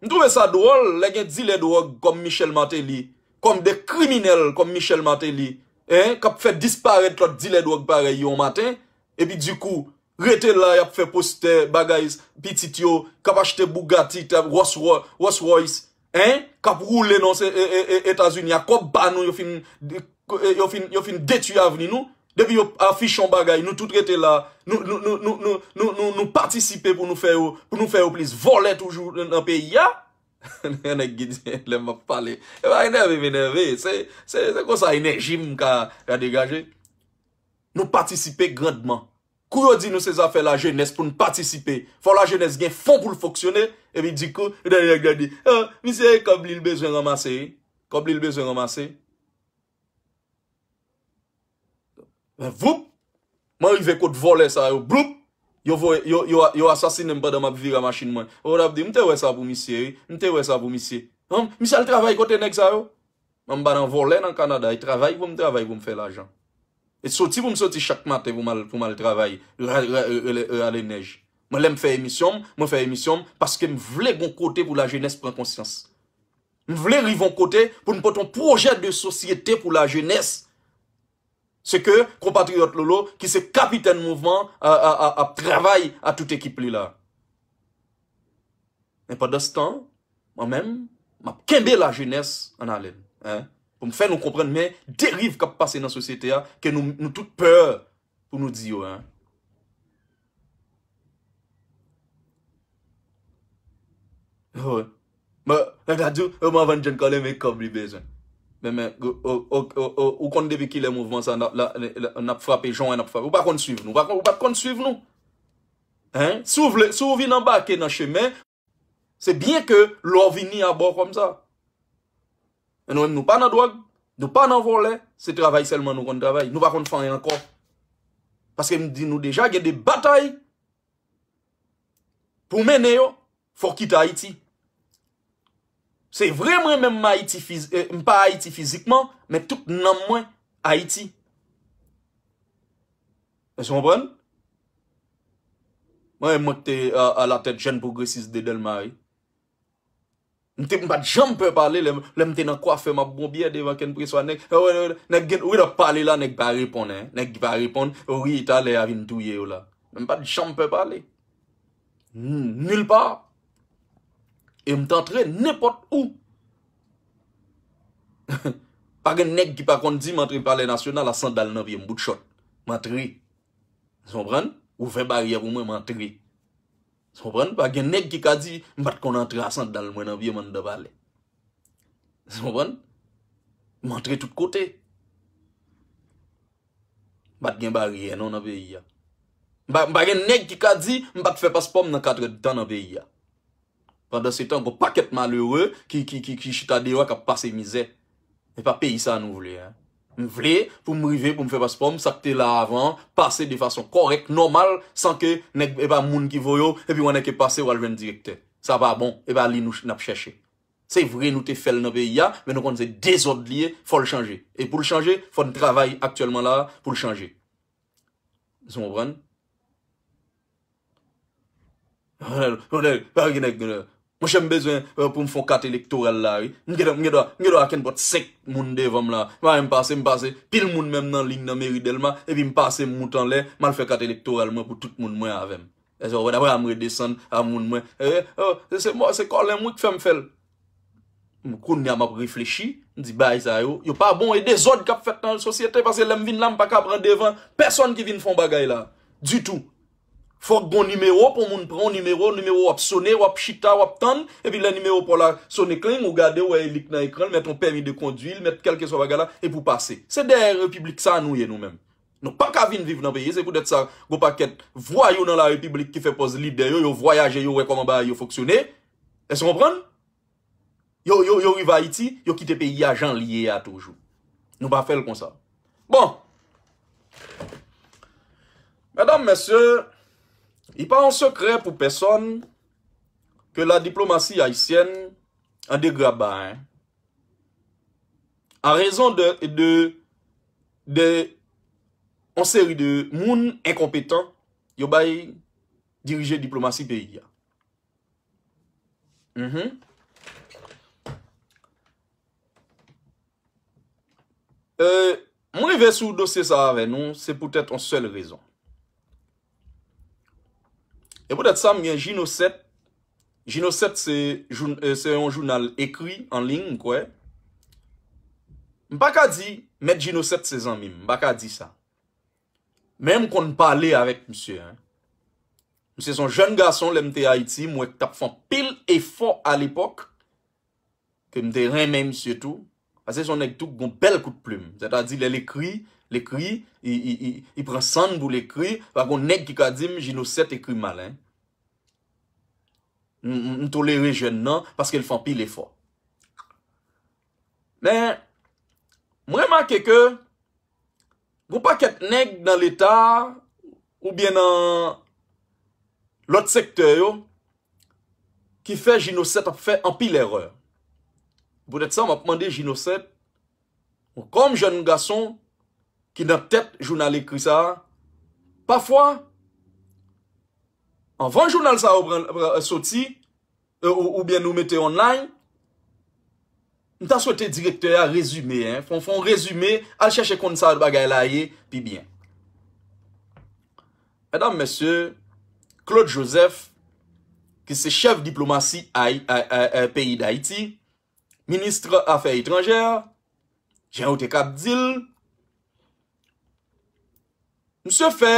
M twouve sa dwòl, lè gen dilè dwòg kòm Michel Martelly, kòm de kriminèl kòm Michel Martelly, en, k ap fè disparèt lòt dilè dwòg parèy yo yon maten, epi dikou, rete la, y ap fè postè, bagay, pitit yo, k ap achte Bugatti, t ap Rolls Ro-, Rolls Royce, en, k ap woule nan se, e, e, e, Etazini a kòb pa nou, yo fin, e, yo fin, yo fin detwi avni nou. Depi yo afiche yon bagay, nou tout rete la, nou, nou, nou patisipe pou nou fè yo, pou nou fè yo plis vòlè toujou nan peyi a. Nèg ki di, lè m ap pale, e pa enève m enève, se, se, se konsa enèji m ka, ka degaje. Nou patisipe grandman. Kou yo di nou se zafè lajenès pou n patisipe, fò lajenès gen fon pou l fonksyone, epi dikou, nèg la di, ah, misye, kòb li l bezwen ranmase, wi. Kòb li l bezwen ranmase. Men voup, mwen rive kot vòlè sa yo, bloup, yo voye, yo, yo, yo asasinen m pandan m ap vire a machin mwen. Yo t ap di, m te wè sa pou misye, wi. M te wè sa pou misye. Hum, misye al travay kote nèg sa yo? Mwen m pa nan vòlè nan Kanada, e travay pou m travay pou m fè lajan. E soti pou m soti chak maten pou m al, pou m al travay, ra-, ra-, rale, rale nèj. Mwen lè m fè emisyon m, mwen fè emisyon m paske m vle gon kote pou lajenès pran konsyans. M vle rive yon kote pou n pote yon pwojè de sosyete pou lajenès. Se ke konpatriyòt Lolo, ki se kapitèn mouvman, a, a, a, ap travay a tout ekip li la. Men pandanstan, mwen menm, m ap kenbe lajenès an alèn, en, pou m fè nou konprann men deriv k ap pase nan sosyete a, ke nou, nou tout pè pou nou di yo, en. Wi. Nèg la di w, mwen vann jèn kòlè, men kòb li bezwen. Men, men, ou konn depi kilè mouvman sa n ap, la, la, n ap frape, jan wè n ap frape. Ou pa konn swiv nou. Ou pa konn, ou pa t konn swiv nou. Hein? Si w vle, si w vin anbake nan chemen, se byen ke lè w vini abò kòm sa. Men nou menm, nou pa nan dwòg, nou pa nan vòlè, se travay sèlman nou konn travay. Nou pa konn fè anyen ankò. Paske m di nou deja, gen de batay pou mennen yo, fò w kite Ayiti. Se vre, mwen menm, m Ayiti fiz-, eh, m pa Ayiti fizikman, men tout nanm mwen, Ayiti. Èske w konprann? Mwen, mwen ki te a, alatèt Jèn Pwogresis de Dèlma, wi. M te, m pa t janm pè pale, lè, lè m te nan kwafè, m ap bwè yon byè devan Ken Preswa, nèg, eh, wè, wè, nèg gen, wi, l ap pale la, nèg pa reponn, en. Nèg ki pa reponn, wi, talè a vin touye yo la. Men m pa t janm pè pale. N-, nil pa. E m t antre nenpòt ou. Pa gen nèg ki pa konn di m antre Palè Nasyonal a sandal nan pye m, bout chòt. M antre. Ou konprann? Ouvè baryè pou mwen, m antre. Ou konprann? Pa gen nèg ki ka di, m pa t konn antre a sandal mwen nan pye m anndan palè. Ou konprann? M antre tout kote. M pa t gen baryè non nan peyi a. M pa, m pa gen nèg ki ka di, m pa t fè paspò m nan katrèdtan nan peyi a. Pandansetan, gon pakèt malere ki, ki, ki, ki chita deyò k ap pase mizè. E pa peyi sa nou vle, en. M vle pou m rive, pou m fè paspò m, sa k te la avan, pase de fason kòrèk, nòmal, san ke nèg, e pa moun ki voye w, epi w annik pase, w al jwenn direktè. Sa pa bon, e pa li nou ch-, n ap chèche. Se vre, nou te fè l nan peyi a, men nou konn se dezòd li ye, fò l chanje. E pou l chanje, fò n travay aktyèlman la pou l chanje. Ou konprann? Monchè, m bezwen, eh, pou m fè yon kat elektoral la, wi. M gen, m gen dwa, m gen dwa ak nenpòt senk moun devan m la. M pa menm pase, m pase pil moun menm nan liy nan meri Dèlma, epi m pase, m moute anlè, m al fè kat elektoral mwen pou tout moun mwen avè m. Èske w konprann? Apre a, m redesann a moun mwen. Eh, oh, se, se kòlè m wi k fè m fè l. M, kounye a, m ap reflechi, m di, bagay sa yo, yo pa bon, e dezòd k ap fèt nan sosyete, paske lè m vin la, m pa ka pran devan pèsonn ki vin fè yon bagay la, ditou. Fòk gon nimewo pou moun pran yon nimewo, nimewo w ap sone, w ap chita, w ap tann, epi lè nimewo pa w la sone kling, ou gade, ou wè e li k nan ekran, l mèt yon pèmi de kondwi, l mèt kèlkeswa bagay la, epi w pase. Se dèyè repiblik sa a nou ye nou menm. Nou pa ka vin viv nan peyi, se poutèt sa, gon pakèt vwayou nan la repiblik ki fè pòz lidè yo, yo vwayaje, yo wè kòman bagay yo fonksyone. Èske w konprann? Yo, yo, yo rive Ayiti, yo kite peyi a jan l ye a toujou. Nou pa fè l konsa. Bon. Medam, mesye, li pa yon sekrè pou pèsonn ke la diplomasi ayisyèn an degraba, en. A rezon de, de, de yon seri de moun enkonpetan, yo bay dirije diplomasi peyi a. Mhm. Euh, mwen rive sou dosye sa avè nou, se poutèt yon sèl rezon. E poutèt sa, m gen Jino sèt. Jino sèt se, joun-, euh, se yon jounal ekri an liy, m kwè. M pa ka di Mèt Jino sèt se zanmi m, m pa ka di sa. Men m konn pale avèk misye, en. Misye se yon jèn gason, lè m te Ayiti, m wè k t ap fè anpil efò alepòk, ke m te renmen misye tou. Paske se yon nèg tou k gon bèl kout plim. Sètadi, lè l ekri, l ekri, li, li, li, li pran san l pou l ekri. Pa gon nèg ki ka di m Jino sèt ekri mal, en. M, m, m tolere jèn nan, paske l fè anpil efò. Men, m remake ke gon pakèt nèg nan Leta oubyen nan lòt sektè yo ki fè Jino sèt ap fè anpil erè. Poutèt sa, m ap mande Jino sèt, kòm jèn gason ki nan tèt jounal ekri sa a, pafwa, anvan jounal sa yo pran, pran, soti, e, ou, oubyen nou mete online, M ta swete direktè a rezime, en, fè, fè yon rezime, al chèche konn sa bagay la ye pi byen. Medam, mesye, Claude Joseph, ki se chèf diplomasi Ay-, a, a, a, peyi Dayiti, minis afè etranjè, jan yo te kab di l, misye fè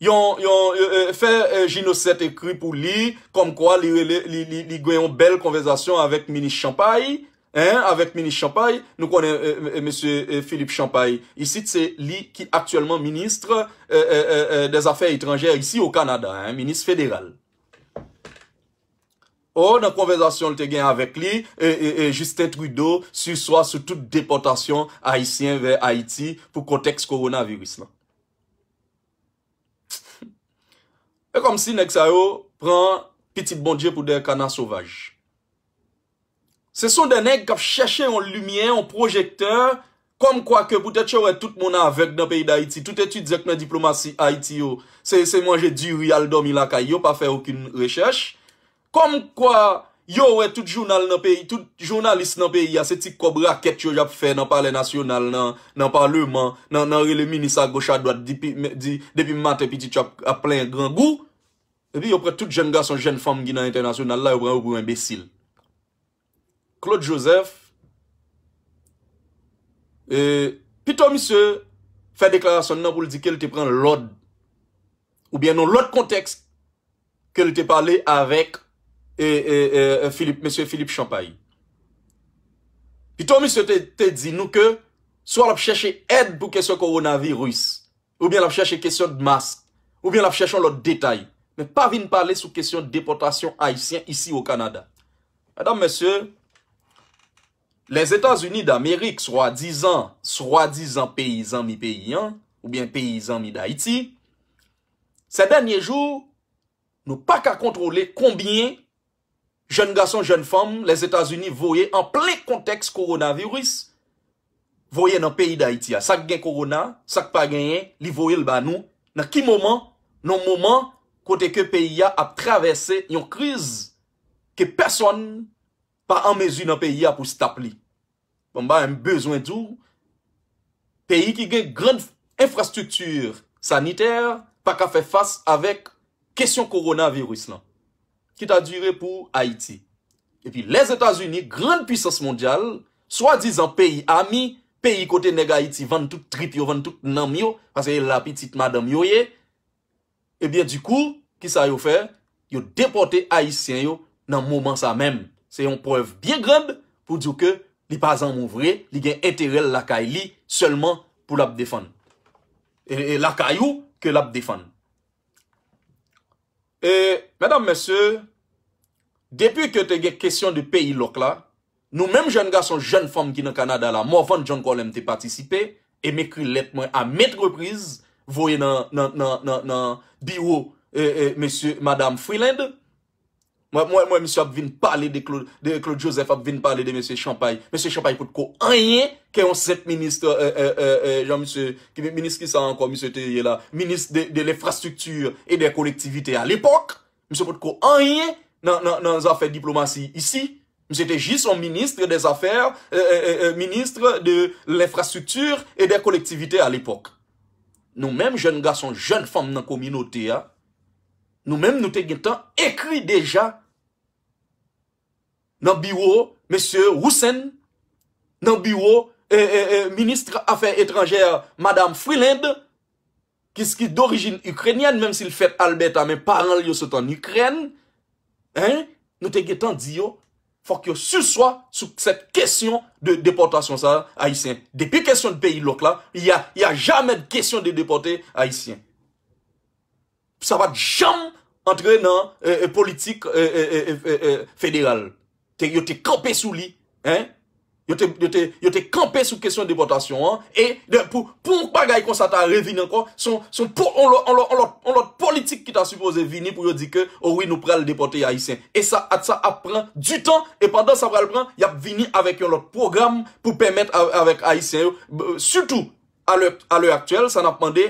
yon, yon, e, e, fè, e, Jino sèt ekri pou li, kòmkwa li rele, li, li, li gen yon bèl konvèsasyon avèk minis Champagne, en, avèk minis Champagne. Nou konnen, e, e, mesye, e, Philippe Champagne, isit, se li ki aktyèlman minis, e, e, e, e, dèzafè etranjè isi o Kanada, en, minis federal. O, nan konvèsasyon l te gen avèk li, e, e, e, Justin Trudeau, siswa sou tout depòtasyon ayisyen vè Ayiti pou kontèks kowonaviris lan. E kòmsi nèg sa yo pran pitit Bondye pou de kana sovaj. Se son de nèg k ap chèche yon limyè, yon pwojektè, kòmkwa ke poutèt yo wè tout moun avèg nan peyi Dayiti, tout etidyan k nan diplomasi Ayiti yo, se, se manje diri, al dòmi lakay yo, pa fè okenn rechèch. Kòmkwa yo wè tout jounal nan peyi, tout jounalis nan peyi a, se ti kòb rakèt yo y ap fè nan Palè Nasyonal, nan, nan Palman, nan, nan rele minis agoch adwat, depi, di, depi maten pitit yo ap, ap plenyen grangou. Epi yo pran tout jèn gason, jèn fanm ki nan entènasyonal la, yo pran yo pou enbesil. Claude Joseph, e, pito misye fè deklarasyon nan pou l di ke l te pran lòd, oubyen nan lòt kontèks, ke l te pale avèk, e, e, e, e, Philippe, mesye Philippe Champagne. Pito misye te, te di nou ke swa l ap chèche èd pou kesyon kowonaviris, oubyen l ap chèche kesyon de mask, oubyen l ap chèche yon lòt detay. Men pa vin pale sou kesyon depòtasyon ayisyen isi o Kanada. Medam, mesye, Lèzetazini Damerik, swadizan, swadizan peyi zanmi peyi an, oubyen peyi zanmi Dayiti, sè dènye jou, nou pa ka kontwole konbyen jèn gason, jèn fanm Lèzetazini voye an plen kontèks kowonaviris, voye nan peyi Dayiti a. Sa k gen kowona, sa k pa genyen, li voye l ba nou. Nan ki moman? Nan moman kote ke peyi a ap travèse yon kriz ke pèsonn pa an mezi nan peyi a pou stop li. Bon, m pa menm bezwen di w, peyi ki gen gran enfrastrikti sanitè pa ka fè fas avèk kesyon kowonaviris lan, ki ta dire pou Ayiti. Epi Lèzetazini, gran pwisans mondyal, swadizan peyi ami, peyi kote nèg Ayiti vann tout trip yo, vann tout nanm yo, paske e la pitit madanm yo ye, Ebyen, dikou, kisa yo fè? Yo depòte Ayisyen yo nan moman sa menm. Se yon prèv byen grand pou di w ke li pa zanmi w vre, li gen enterè l lakay li sèlman pou l ap defann. E, e lakay ou ke l ap defann. E, medam, mesye, depi ke te gen kesyon de peyi lòk la, nou menm jèn gason, jèn fanm ki nan Kanada la, Morvan John Colem te patisipe, e m ekri lèt mwen a maintes reprises, voye nan, nan, nan, nan, nan biwo, e, e, mesye, madam Freeland. Mwen, mwen, mwen, misye ap vin pale de Claude, de Claude Joseph, ap vin pale de mesye Champagne. Mesye Champagne potko anyen ke yon senp minis, e, e, e, e, jan misye, ki, minis kisa ankò misye te ye la? Minis de, de l'infrastructure et des collectivités à l'époque. Misye potko anyen nan, nan, nan zafè diplomasi isi. Misye te jis yon ministre des affaires, e, e, e, e, ministre de l'infrastructure et des collectivités à l'époque. Nou menm jèn gason, jèn fanm nan kominote a, nou menm nou te gentan ekri deja nan biwo mesye Roussen, nan biwo, e, e, e, minis afè etranjè, madam Freeland, ki, ki dorijin ikrenyèn, menm si l fèt Alberta, men paran l yo sot an Ikrèn, en, nou te gentan di yo, fòk yo siswa sou sèt kesyon de depòtasyon sa a, ayisyen. Depi kesyon de peyi lòk la, y a, y a jamais de question de déporter ayisyen. Sa pa t janm antre nan, e, e, politik, e, e, federal. Te, yo te kanpe sou li, en? Yo te, yo te, yo te kanpe sou kesyon depòtasyon an. E de, pou, pou yon bagay konsa ta revin ankò, se yon, se yon po-, on lòt, on lòt, on lòt, on lòt politik ki ta sipoze vini pou yo di ke, o wi, nou pral depòte Ayisyen. E sa, sa ap pran du tan, e pandan sa pral pran, y ap vini avèk yon lòt pwogram pou pèmèt a-, avèk Ayisyen yo, b-, sitou a lè, a lè aktyèl, sa n ap mande,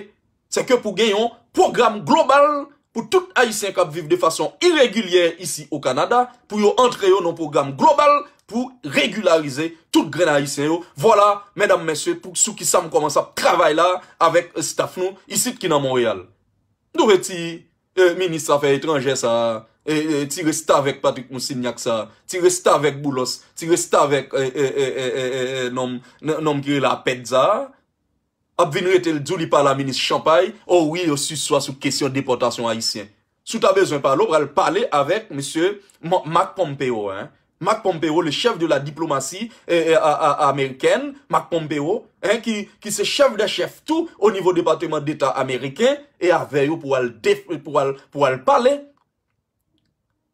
se ke pou gen yon pwogram global pou tout Ayisyen k ap viv de fason iregilyè isi o Kanada, pou yo antre yo nan pwogram global pou regilarize tout grenn Ayisyen yo. Vwala, medam, mesye, pou sou kisa m kòmanse ap travay la avèk staff nou isit ki nan Monreyal. Nou vle ti e, minis afè etranjè sa, e, e, ti restavèk Patrick Moussignac sa, ti restavèk Boulos, ti restavèk e, e, e, e, e, e, nonm, n- nonm ki rele Apèd sa, ap vin rete l di w li pale a minis Champagne, o wi, yo siswa sou kesyon depòtasyon ayisyen. Si w ta bezwen pale, w pral pale avèk mesye Ma- Marc Pompeo, hein. Marc Pompeo, le chef de la diplomatie eh, eh, a- a- américaine, Marc Pompeo, hein, ki, ki se chef des chefs tou o nivo Departement d'État américain, e avè yo pou al, def- pou al, pou al pale.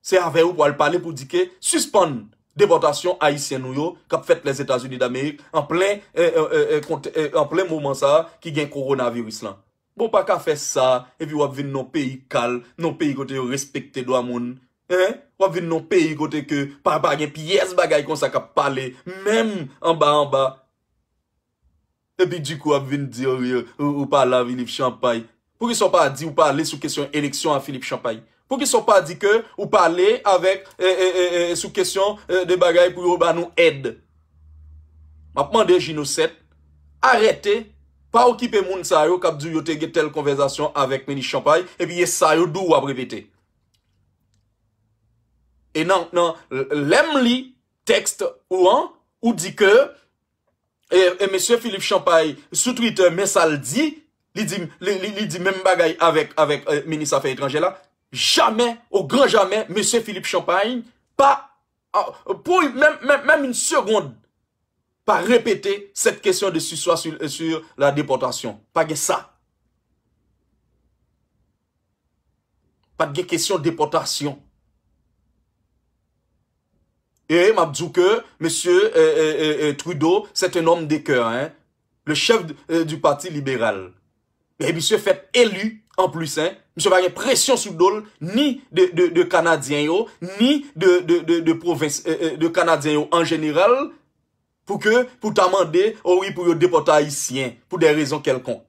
Se avè yo pou al pale pou di ke sispann depòtasyon ayisyen nou yo k ap fèt Lèzetazini Damerik an plen, eh, eh, eh, eh, kont- eh, an plen moman sa a ki gen kowonaviris lan. Bon, w pa ka fè sa, epi w ap vin nan peyi kal, nan peyi kote yo respekte dwa moun. Hein? W ap vin nan peyi kote ke pa, pa gen pyès bagay konsa k ap pale, menm anba anba. Epi dikou w ap vin di, o, o, ou, ou pale a Philippe Champagne. Poukisa w pa di ou pale sou kesyon eleksyon a Philippe Champagne? Poukisa w pa di ke ou pale avèk, e, e, e, e, sou kesyon e, de bagay pou yo ba nou èd? M ap mande Jino sèt, arete, pa okipe moun sa yo k ap di w yo te gen tèl konvèsasyon avèk minis Champagne, epi e sa yo di w w ap repete. E nan, nan, lè m li tèks ou an, ou di ke e, e mesye Philippe Champagne sou Twitter, men sa l di, li di, li, li, li di menm bagay avèk, avèk e, minis afè etranjè la. Jamè, o gran jamè, mesye Philippe Champagne pa, a, pou menm, menm, menm une seconde, pa repete cette question de sur, sur, sur la déportation. Pa gen sa. Pa t gen kesyon depòtasyon. E m ap di w ke mesye e, e, e, e, Trudeau, c'est un homme de cœur, hein. Le chef de- e, du Parti libéral. E misye fèt eli an plis, hein. Misye pa gen presyon sou do l, ni de, de, de Kanadyen yo, ni de, de, de, de pwovens, e, e, de Kanadyen yo an jeneral, pou ke, pou ta mande, o wi, pou yo depòte Ayisyen, pou de rezon kèlkonk.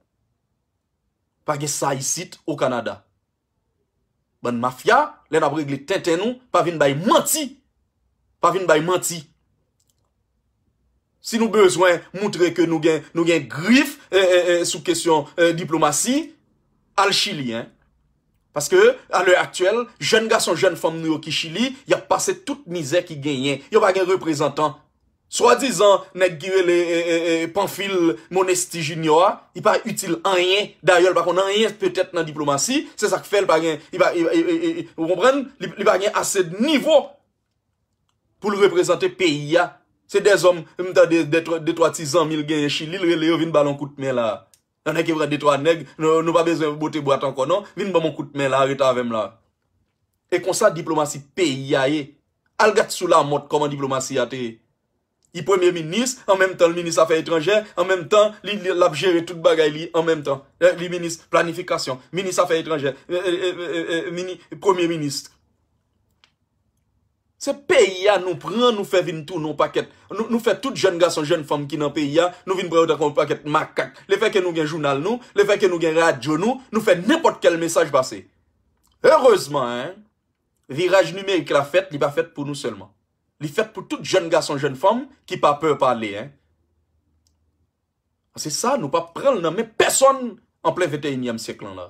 Pa gen sa isit o Kanada. Bann mafya, lè n ap regle tenten nou, pa vin bay manti. Pa vin bay manti. Si nou bezwen moutre ke nou gen, nou gen grif e, e, e, sou kesyon e, diplomasi, al Chili, hein. Paske, a lè aktyèl, jèn gason, jèn fanm nou yo ki Chili, y ap pase tout mizè ki genyen. Yo pa gen reprezantan. Swadizan nèg ki rele e, e, e, Panfil Monesti Junior a, li pa itil anyen. Dayè, li pa konn anyen petèt nan diplomasi. Se sa k fè li pa gen, li pa, e, e, e, e, ou konprann? Li, li pa gen ase de nivo pou l reprezante peyi a. Se dèzòm, m tande de, de, de twa ti zanmi l genyen Chili, l rele yo vin ba l yon kout men la. Yon nèg ki pran de twa nèg, nou, nou pa bezwen bote bwat ankò non, vin ban m yon kout men la, ret avè m la. E konsa diplomasi peyi a ye. Al gad sou Lamòt kòman diplomasi a te ye. Li premye minis, an menm tan l minis afè etranjè, an menm tan li, li l ap jere tout bagay li an menm tan. Eh, li minis planifikasyon, minis afè etranjè, eh, eh, eh, eh, eh, mini, premye minis. Se peyi a nou pran, nou fè vin tounen yon pakèt. Nou, nou fè tout jèn gason, jèn fanm ki nan peyi a, nou vin pran yo tankou yon pakèt makak. Lefètke nou gen jounal nou, lefètke nou gen radyo nou, nou fè nenpòt kèl mesaj pase. Erezman, hein, viraj nimerik la fèt, li pa fèt pou nou sèlman. Li fèt pou tout jèn gason, jèn fanm ki pa pè pale, hein. Se sa, nou p ap pran l nan men pèsonn an plen venteyinyèm syèk lan la.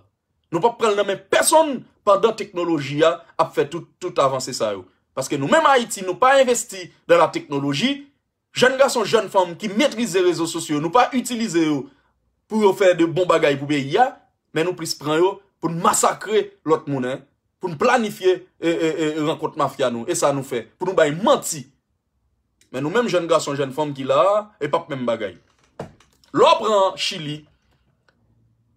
Nou p ap pran l nan men pèsonn pandan teknoloji a ap fè tout, tout avanse sa yo. Paske nou menm Ayiti, nou pa envesti dan la teknoloji. Jèn gason, jèn fanm ki metrize rezo sosyo yo, nou pa itilize yo pou yo fè de bon bagay pou peyi a, men nou plis pran yo pou n masakre lòt moun, hein, pou n planifye e, e, e, rankont mafya nou. E sa nou fè, pou nou bay manti. Men nou menm jèn gason, jèn fanm ki la a, e p ap menm bagay. Lè w pran Chili,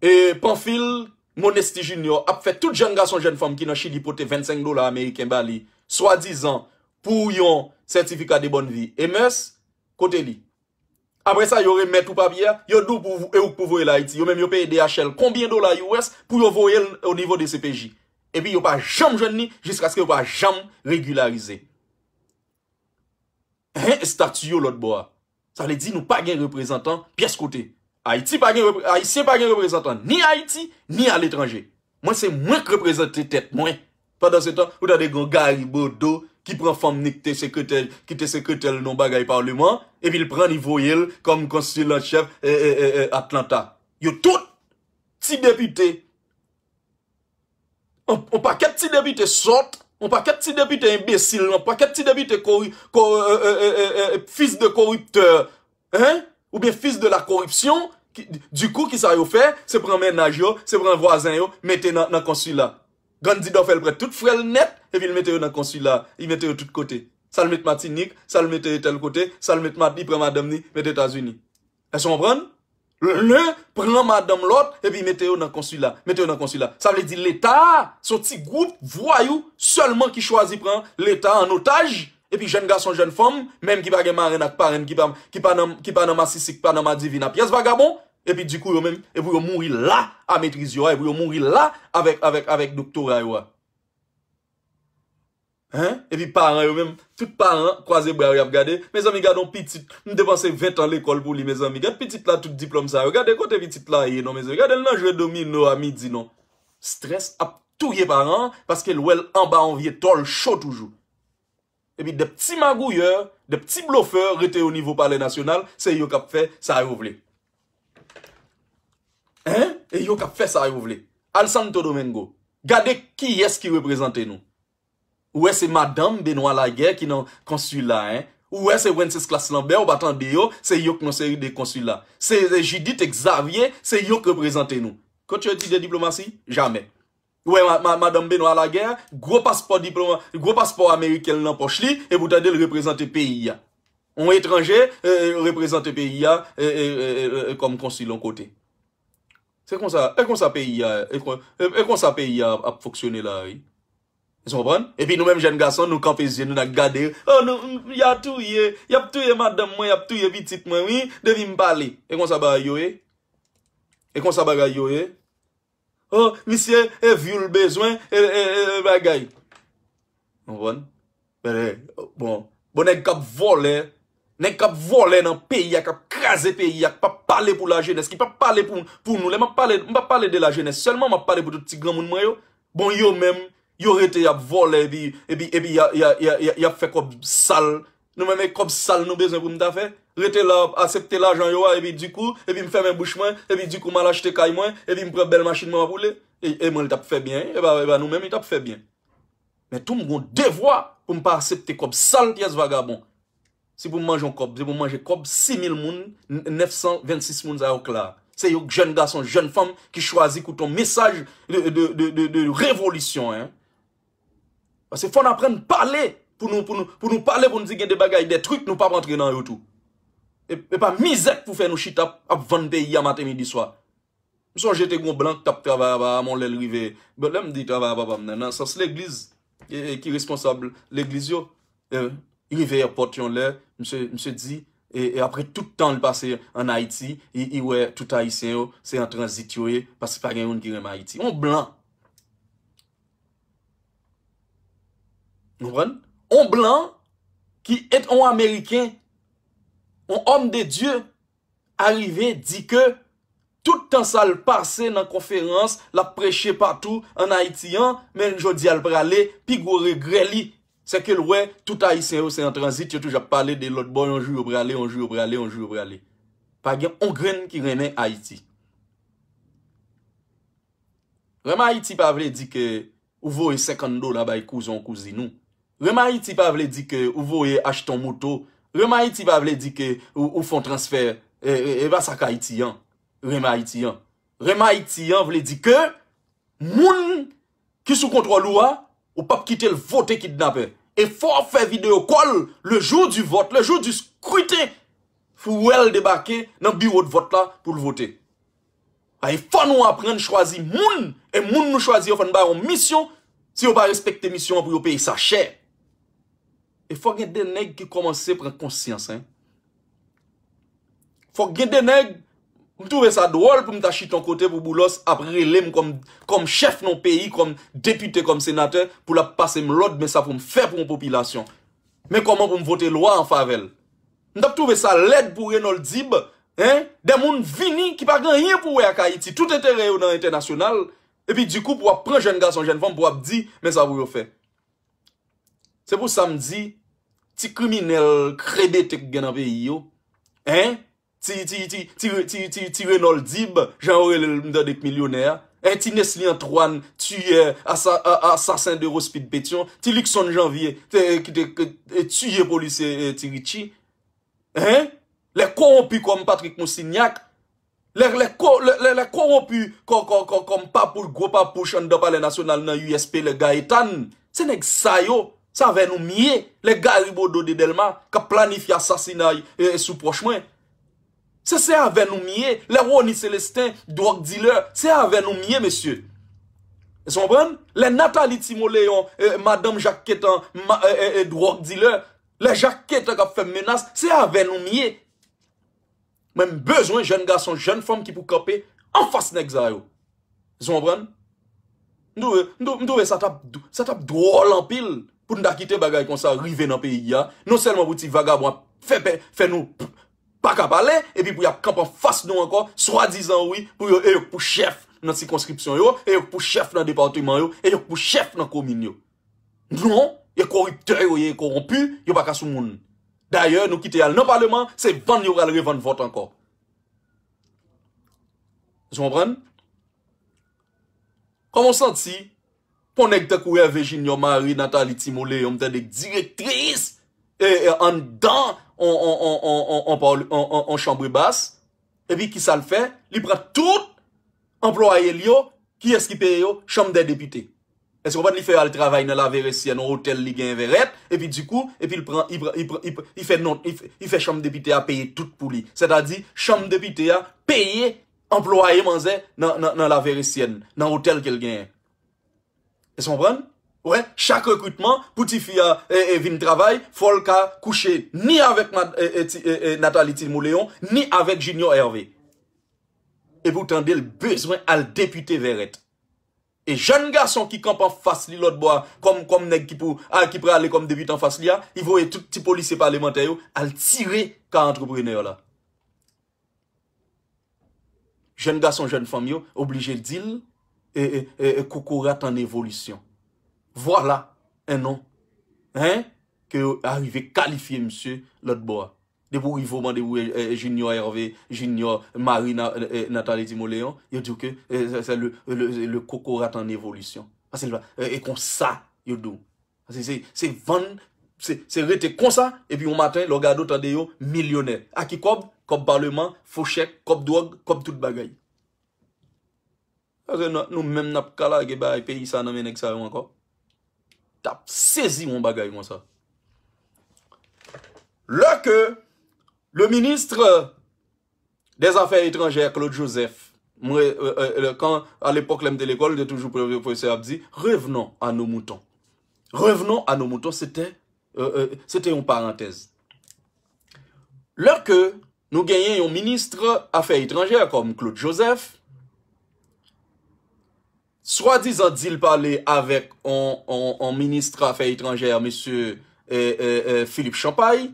e Panfil Monesti Junior ap fè tout jèn gason, jèn fanm ki nan Chili pote vennsenk dola ameriken ba li, swadizan pou yon sètifika de bòn vi. E mès, kote li? Apre sa, yo remèt ou papye a, yo di w pou, e ou k pou voye l Ayiti. Yo menm yo peye D H L konbyen dola U S pou yo voye l o nivo de C P J. Epi yo pa janm jwenn li jiskaske yo pa janm regilarize. Hein, estati yo lòt bò a. Sa vle di nou pa gen reprezantan pyès kote. Ayiti pa gen repre- Ayisyen pa gen reprezantan ni Ayiti, ni aletranje. Mwen se mwen k reprezante tèt mwen. Pandan se tan, ou tande gen Gary Bodeau ki pran fanm ni ki te sekretè, ki te sekretè l nan bagay palman, epi l pran li voye l kòm konsil an chèf, e, e, e, e, Atlanta. Yo tout, ti depite, on, on pakèt ti depite sòt, on pakèt ti depite enbesil, on pakèt ti depite kori-, ko-, e, e, e, e, e, fis de koriptè, hein? Oubyen fis de la koripsyon, ki, dikou, kisa yo fè? Se pran mennaj yo, se pran vwazen yo, mete nan, nan konsila. Gandidò fè l pran tout frè l nèt, epi l mete yo nan konsila, li mete yo tout kote. Sa l met Matinik, sa l mete tèl kote, sa l met mad-, li pran madanm ni, mete Etazini. Èske w konprann? Len pran madanm lòt, epi mete yo nan konsila, mete yo nan konsila. Sa vle di Leta a, se yon ti gwoup vwayou sèlman ki chwazi pran Leta an otaj, epi jèn gason, jèn fanm, menm ki pa gen marenn ak parenn, ki pa, ki pa nan, ki pa nan masisi, ki pa nan madivin, a pyès vagabon, epi dikou yo menm, epi yo mouri la a metriz yo a, epi yo mouri la avèk, avèk, avèk doktora yo a. Hein? Epi paran yo menm, tout paran kwaze bra yo y ap gade. Mezanmi, gade yon pitit, m depanse ven tan lekòl pou li, mezanmi. Gade pitit la, tout diplòm sa yo. Gade kote pitit la ye, non, mezanmi. Gade l nan jwe domino a midi, non. Strès ap touye paran an, paske l wè l anba yon vye tòl cho toujou. Epi de pti magouyè, de pti blofè rete o nivo Palè Nasyonal, se yo k ap fè sa yo vle. Hein? E yo k ap fè sa yo vle. Al Santo Domingo. Gade kiyès ki reprezante nou. Ou wè se madanm Benoît Laguerre ki nan konsila, hein. Ou wè se Wenceslas Lambert, ou pa tande yo, se yo k nan seri de konsila. Se, se Judith Exavier, se yo k reprezante nou. Kot yo di de diplomasi? Jamè. Ou wè ma-, ma-, madanm Benoît Laguerre, gwo paspò diploma-, gwo paspò ameriken l nan pòch li, epi w tande l reprezante peyi a. On etranje, e, e, reprezante peyi a, e, e, e, e, e, kòm konsil on kote. Se konsa, e konsa peyi a, e kon-, e, e konsa peyi a ap, ap fonksyone la, wi. Ou konprann? Epi nou menm jèn gason, nou kanpe zye nou, n ap gade, oh, nou, m, y a touye, y ap touye madanm mwen, y ap touye pitit mwen, wi, depi m pale. E konsa bagay yo ye? E konsa bagay yo ye? Oh, misye, e vyou l bezwen, e, e, e, e bagay. Ou konprann? E, bon, bon, nèg k ap vòlè, nèg k ap vòlè nan peyi a, k ap kraze peyi a, k p ap pale pou lajenès, ki p ap pale pou, pou nou. Lè m ap pale, m p ap pale de lajenès sèlman, m ap pale pou tout ti granmoun mwen yo. Bon, yo menm, yo rete y ap vòlè, epi, epi, epi y a, y a, y a, y a, y ap fè kòb sal. Nou menm, e kòb sal nou bezwen pou n ta fè. Rete la, asepte lajan yo a, epi dikou, epi m fèmen bouch mwen, epi dikou m al achte kay mwen, epi m pran bèl machin mwen m ap woule. E, e mwen, li t ap fè byen, e pa, e pa nou menm, li t ap fè byen. Men tou, m gon devwa pou m pa asepte kòb sal pyès vagabon. Si pou m manje yon kòb, se pou m manje kòb sis mil moun, n-, nèf san vennsis moun sa yo k la. Se yo k jèn gason, jèn fanm ki chwazi koute yon mesaj de, de, de, de, de revolisyon, hein. Paske fò n aprann pale, pou nou, pou nou, pou nou pale, pou nou di gen de bagay, de trik, nou p ap antre nan yo tou. E, e pa mizè k pou fè nou chita ap, ap vann peyi a maten, midi, swa. M sonje te gon blan k t ap travay a papa m, yon lè l rive, bon, lè m di travay a papa m nan, nan sans legliz, e, e, ki responsab legliz yo, e, li rive èpòt yon lè, misye, misye di, e, e apre tout tan l pase ann Ayiti, li, li wè tout Ayisyen yo, se an tranzit yo ye, paske pa gen youn ki renmen Ayiti. Yon blan. Ou konprann? Yon blan ki et yon Ameriken, yon homme de Dieu, arive di ke tout tan sa l pase nan konferans, l ap preche patou ann Ayiti an, men jodi a l prale, pi gwo regrè li, se ke l wè tout Ayisyen yo se an tranzit, yo toujou ap pale de lòt bò, yon jou yo prale, yon jou yo prale, yon jou yo prale. Pa gen on grenn ki renmen Ayiti. Renmen Ayiti pa vle di ke ou voye senkant dola bay kouzen w, kouzin ou. Renmen Ayiti pa vle di ke ou voye achte yon moto. Renmen Ayiti pa vle di ke ou, ou fè yon transfè. E, e, e pa sa k Ayiti an. Renmen Ayiti an. Renmen Ayiti an vle di ke moun ki sou kontwòl ou a, ou p ap kite l vote kidnapè. E fò w fè videyo kòl le jour du vote, le jour du scrutin, pou w wè l debake nan biwo de vòt la pou l vote. A, e fò nou aprann chwazi moun, e moun nou chwazi yo, fò n ba yo misyon. Si yo pa respekte misyon an, pou yo peye sa chè. E fò gen de nèg ki kòmanse pran konsyans, en. Fò gen de nèg, m twouve sa dwòl pou m ta chita yon kote pou Boulos ap rele m kòm, kòm chèf nan yon peyi, kòm depite, kòm senatè, pou l ap pase m lòd, men sa pou m fè pou yon popilasyon. Men kòman pou m vote lwa an favè l. M t ap twouve sa lèd pou Renold Dib, en, de moun vini ki pa gen anyen pou wè ak Ayiti, tout enterè yo nan entènasyonal, epi dikou pou w ap pran jèn gason, jèn fanm, pou w ap di, men sa pou yo fè. Se pou sa m di, ti kriminèl krebete k gen nan peyi yo, en, ti, ti, ti, ti, ti, ti, ti Renold Dib, jan yo rele l, m tande k milyonè a, en, ti Nesly Antoine, tiyè, asa-, a-, asasen de Rospid Petion, ti Luckson Janvier, te, ki te, ke, e, tiye polisye, e, ti Richie. Hein? Lè kowonpi kòm Patrick Moussignac, lè, lè, ko- lè, lè, lè kowonpi kò- kò- kò- kòm papou, gwo papouch anndan Palè Nasyonal nan U S P, lè Gaétan, se nèg sa yo, se avè nou m ye, lè Gary Bodeau de Dèlma k ap planifye asasinay, e, sou pwòch mwen. Se, se avè nou m ye, lè Rony Célestin, dwòg dilè, se avè nou m ye, mesye. Èske w konprann? Lè Nathalie Timoléon, e, madanm Jacques Quentan, ma- e, e, e, dwòg dilè, lè Jacques Quentan k ap fè m menas, se avè nou m ye. Mwen, m bezwen jèn gason, jèn fanm ki pou kanpe anfas nèg sa yo. Èske w konprann? M twouve, m twou- m twouve sa t ap, sa t ap dwòl anpil pou n ta kite bagay konsa rive nan peyi a. Non sèlman pou ti vagabon ap fè, fè, fè nou p- pa ka pale, epi pou y ap kanpe anfas nou ankò, swadizan wi, pou yo, e yo k pou chèf nan sikonskripsyon yo, e yo k pou chèf nan depatman yo, e yo k pou chèf nan komin yo. Non, e koriptè yo ye, e kowonpi, yo pa ka sou moun. Dayè, nou kite y al nan paleman, se vann yo pral revann vòt ankò. Èske w konprann? Kòman w santi pou yon nèg tankou Hervé Junior, Marie Nathalie Timoléon, m tande direktris, e, e, anndan on, on, on, on, on, on, on, on, on chanbre bas, epi kisa l fè? Li pran tout anplwaye l yo, kiyès ki peye yo? Chanm dè depite. Èske w konprann? Li fè yo al travay nan Laveresyèn, yon otèl li genyen Vèrèt, epi dikou, epi l pran, li pran, li pran, li pran, li fè non, li fè, li fè chanm depite a peye tout pou li. Sètadi, chanm depite a peye anplwaye manzè nan, nan, nan Laveresyèn, nan otèl ke l genyen. Èske w konprann? Wè, chak rekritman, pou tifi a, e, e, vin travay, fò l ka kouche ni avèk mad- e, e, ti- e, e, Nathalie Timoléon, ni avèk Junior Hervé. Epi w tande l bezwen al depite Vèrèt. E jèn gason ki kanpe anfas li lòt bò a, kòm, kòm nèg ki pou, a, ki prale kòm depite anfas li a, li voye tout ti polisye palemantè yo al tire ka antreprenè la. Jèn gason, jèn fanm yo oblije di l, e, e, e, e, kokorat an evolisyon. Vwala en non, hein, ke yo arive kalifye misye lòt bò a. Depi w rive w mande w, e, e, Junior Hervé, Junior Marie Na- e, e, Nathalie Timoléon, yo di w ke, e, se, se le, le, le kokorat an evolisyon. Paske l pa, e, e konsa yo di w. Paske se, se vann, se, se rete konsa, epi yon maten, lè w gade w tande yo milyonè. A ki kòb? Kòb paleman, fo chèk, kòb dwòg, kòb tout bagay. Paske nou, nou menm n ap ka lage bay peyi sa nan men nèg sa yo ankò. T ap sezi yon bagay konsa. Lè ke le ministre des Affaires étrangères, Claude Joseph, mwen, e, e, e, kan, a lepòk lè m te lekòl, te toujou pwofesè ap di, revenons à nos moutons. Revenons à nos moutons, se te, e, e, se te yon parantèz. Lè ke nou genyen yon minis afè etranjè kòm Claude Joseph, swadizan di l pale avèk on, on, on minis afè etranjè, mesye, e, e, e, Philippe Champagne,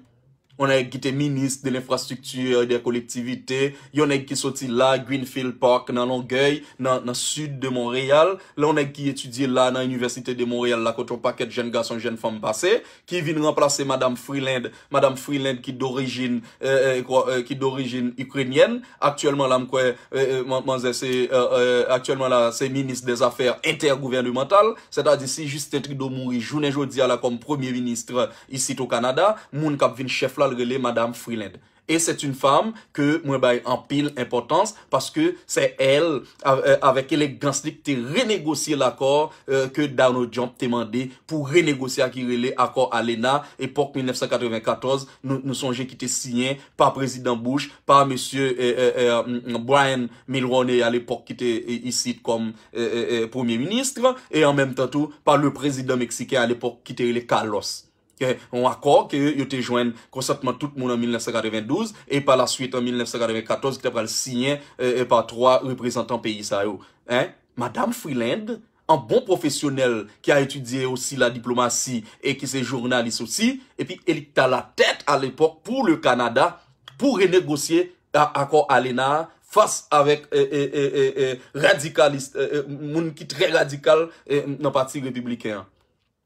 yon nèg ki te minis de lenfrastrikti e de kolektivite, yon nèg ki soti la, Greenfield Park, nan Longèy, nan, nan sid de Monreyal, la yon nèg ki etidye la nan Inivèsite de Monreyal la, kote yon pakèt jèn gason, jèn fanm pase, ki vin ranplase Madam Freeland, Madam Freeland ki dorijin, e, e, kwa- e, ki dorijin ikrenyèn. Aktyèlman la, m kwè, e, e, man- manzè se, e, e, aktyèlman la, se minis dèzafè entègouvènemantal, sètadi si Justin Trudeau mouri jounen jodi a la kòm premye minis isit o Kanada, moun k ap vin chèf la, l rele Madam Freeland. Et c'est une femme que mwen bay anpil enpòtans, paske c'est elle, av- e, avèk elegans li, ki te renegosye lakò, e, ke Donald Trump te mande pou renegosye a, ki rele akò ALENA, epòk mil nèf san katreven katòz, nou, nou sonje ki te siyen pa prezidan Bush, pa mesye, e, e, e, m, Brian Mulroney alepòk ki te, e, isit kòm, e, e, e, premye minis, e an menm tan tou pa le prezidan meksiken alepòk ki te rele Carlos. E, yon akò ke yo te jwenn konsantman tout moun an mil nèf san katreven douz, e pa la swit an mil nèf san katreven katòz ki te pral siyen, e, e, pa twa reprezantan peyi sa yo. Hein? Madam Freeland, an bon pwofesyonèl ki a etidye osi la diplomasi e ki se jounalis osi, epi e li k t alatèt alepòk pou le Kanada, pou renegosye a- akò ALENA a fas avèk, e, e, e, e, e, radikalis, e, e, moun ki trè radikal, e, nan pati repibliken an.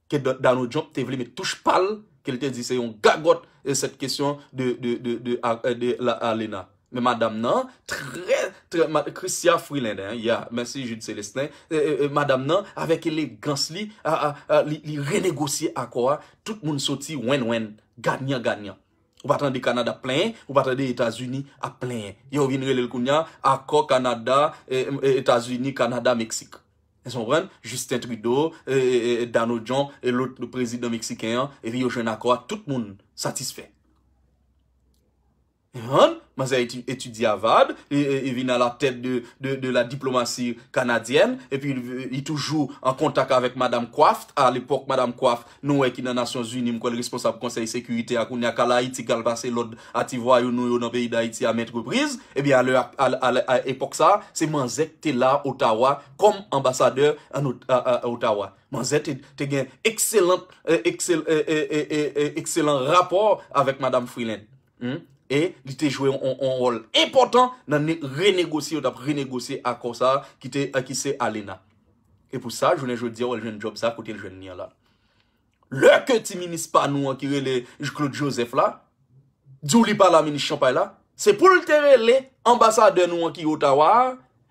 ke Do- Donald Trump te vle met touch pa l, ke l te di se yon gagòt, e sèt kesyon de, de, de, de, a- de la Alena. Men madanm nan, trè, trè, ma- Christia Freeland, hein, ya, mèsi Jude Célestin, e, e, e, madanm nan, avèk elegans li, a, a, a, li, li renegosye akò a, tout moun soti wen wen, ganyan ganyan. Ou pa tande Kanada ap plenyen, ou pa tande Etazini ap plenyen. Yo vin rele l kounye a, akò Kanada, e, e, Etazini, Kanada, Meksik. Èske w konprann? Justin Trudeau, e, e, e, Donald Trump, e lòt prezidan meksiken an, epi yo jwenn akò a, tout moun satisfè. Hein? Manzè eti- etidye Harvard, e, e, e vin a la tèt de, de, de la diplomasi kanadyèn, epi li, li toujou an kontak avèk Madam Kraft. A lepòk, Madam Kraft, nou wè ki nan Nasyonzini, m kwè l responsab Konsèy Sekirite a kounye a, k al Ayiti, k al pase lòd a ti vwayou nou yo nan peyi Dayiti a mèt repriz. Ebyen, a lè, a, a, a, a epòk sa, se manzè k te la Ottawa kòm anbasadè an Ot- a, a, Ottawa. Manzè te, te gen ekselan, e, eksel- e, e, e, e, e, ekselan rapò avèk Madam Freeland. Hmm? E li te jwe yon, yon wòl enpòtan nan ne- renegosye, yo t ap renegosye akò sa a ki te, a, ki se Alena. E pou sa, jounen jodi a, w al jwenn djòb sa a kote l jwenn li an la. Lè ke ti minis pa nou an ki rele Claude Joseph la, di w li pa la minis Champagne la, se pou l te rele anbasadè nou an ki Ottawa a,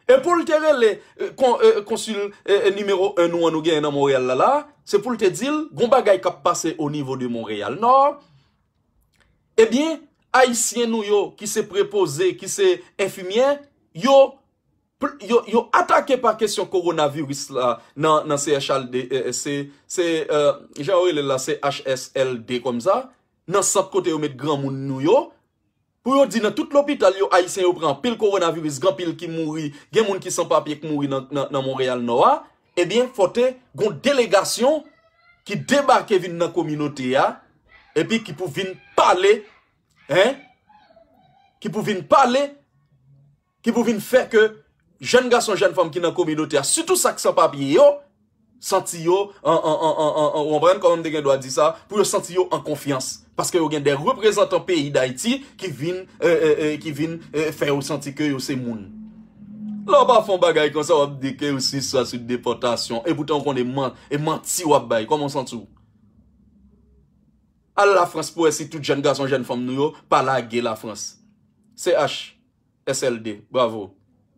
e pou l te rele, e, kon- e, konsil, e, e, nimewo en nou an nou genyen nan Monreyal la la, se pou l te di l, gon bagay k ap pase o nivo de Monreyal Nò, ebyen, Ayisyen nou yo ki se prepoze, ki se enfimyè, yo, pl- yo, yo atake pa kesyon kowonaviris la nan, nan C H L D, e, e, se, se, e, jan yo rele l la, se H S L D kòmsa, nan sant kote yo met granmoun nou yo, pou yo di nan tout lopital yo, Ayisyen yo pran anpil kowonaviris, gen anpil ki mouri, gen moun ki san papye k mouri nan, nan, nan Monreyal Nò a, ebyen, fò te gon delegasyon ki debake vin nan kominote a, epi ki pou vin pale, hein, ki pou vin pale, ki pou vin fè ke jèn gason, jèn fanm ki nan kominote a, sitou sa k san papye yo, santi yo an, an, an, an, an, an, ou konprann kòman m te gen dwa di sa, pou yo santi yo an konfyans. Paske yo gen de reprezantan peyi Dayiti ki vin, e, e, e, ki vin, e, fè yo santi ke yo se moun. Lè w pa fè yon bagay konsa, w ap di ke w siswa sou depòtasyon. E poutan w konnen man- e manti w ap bay. Kòman w santi w? Al Lafrans pou wè si tout jèn gason, jèn fanm nou yo pa lage Lafrans. C H S L D, bravo.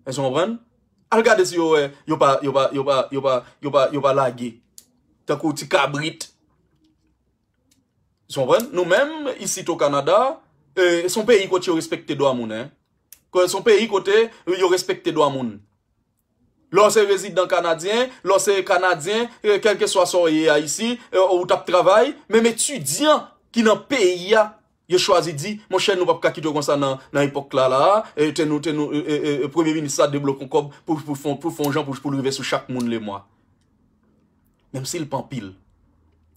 Èske w konprann? Al gade si yo wè, yo pa, yo pa, yo pa, yo pa, yo pa, yo pa lage. Tankou ti kabrit. Èske w konprann? Nou menm, isit o Kanada, e, se yon peyi kote yo respekte dwa moun, hein. Ko- Se yon peyi kote yo respekte dwa moun. Lè w se rezidan kanadyen, lè w se kanadyen, e, kèlkeswa sa w ye a isi, e, ou t ap travay, menm etidyan ki nan peyi a, yo chwazi di, monchè, nou p ap ka kite w konsa nan, nan epòk la, la, e, te nou, te nou, e, e, e, premye minis la debloke yon kòb pou, pou fè, pou fè yon jan pou, pou l rive sou chak moun lemwa. Menm si l pa anpil.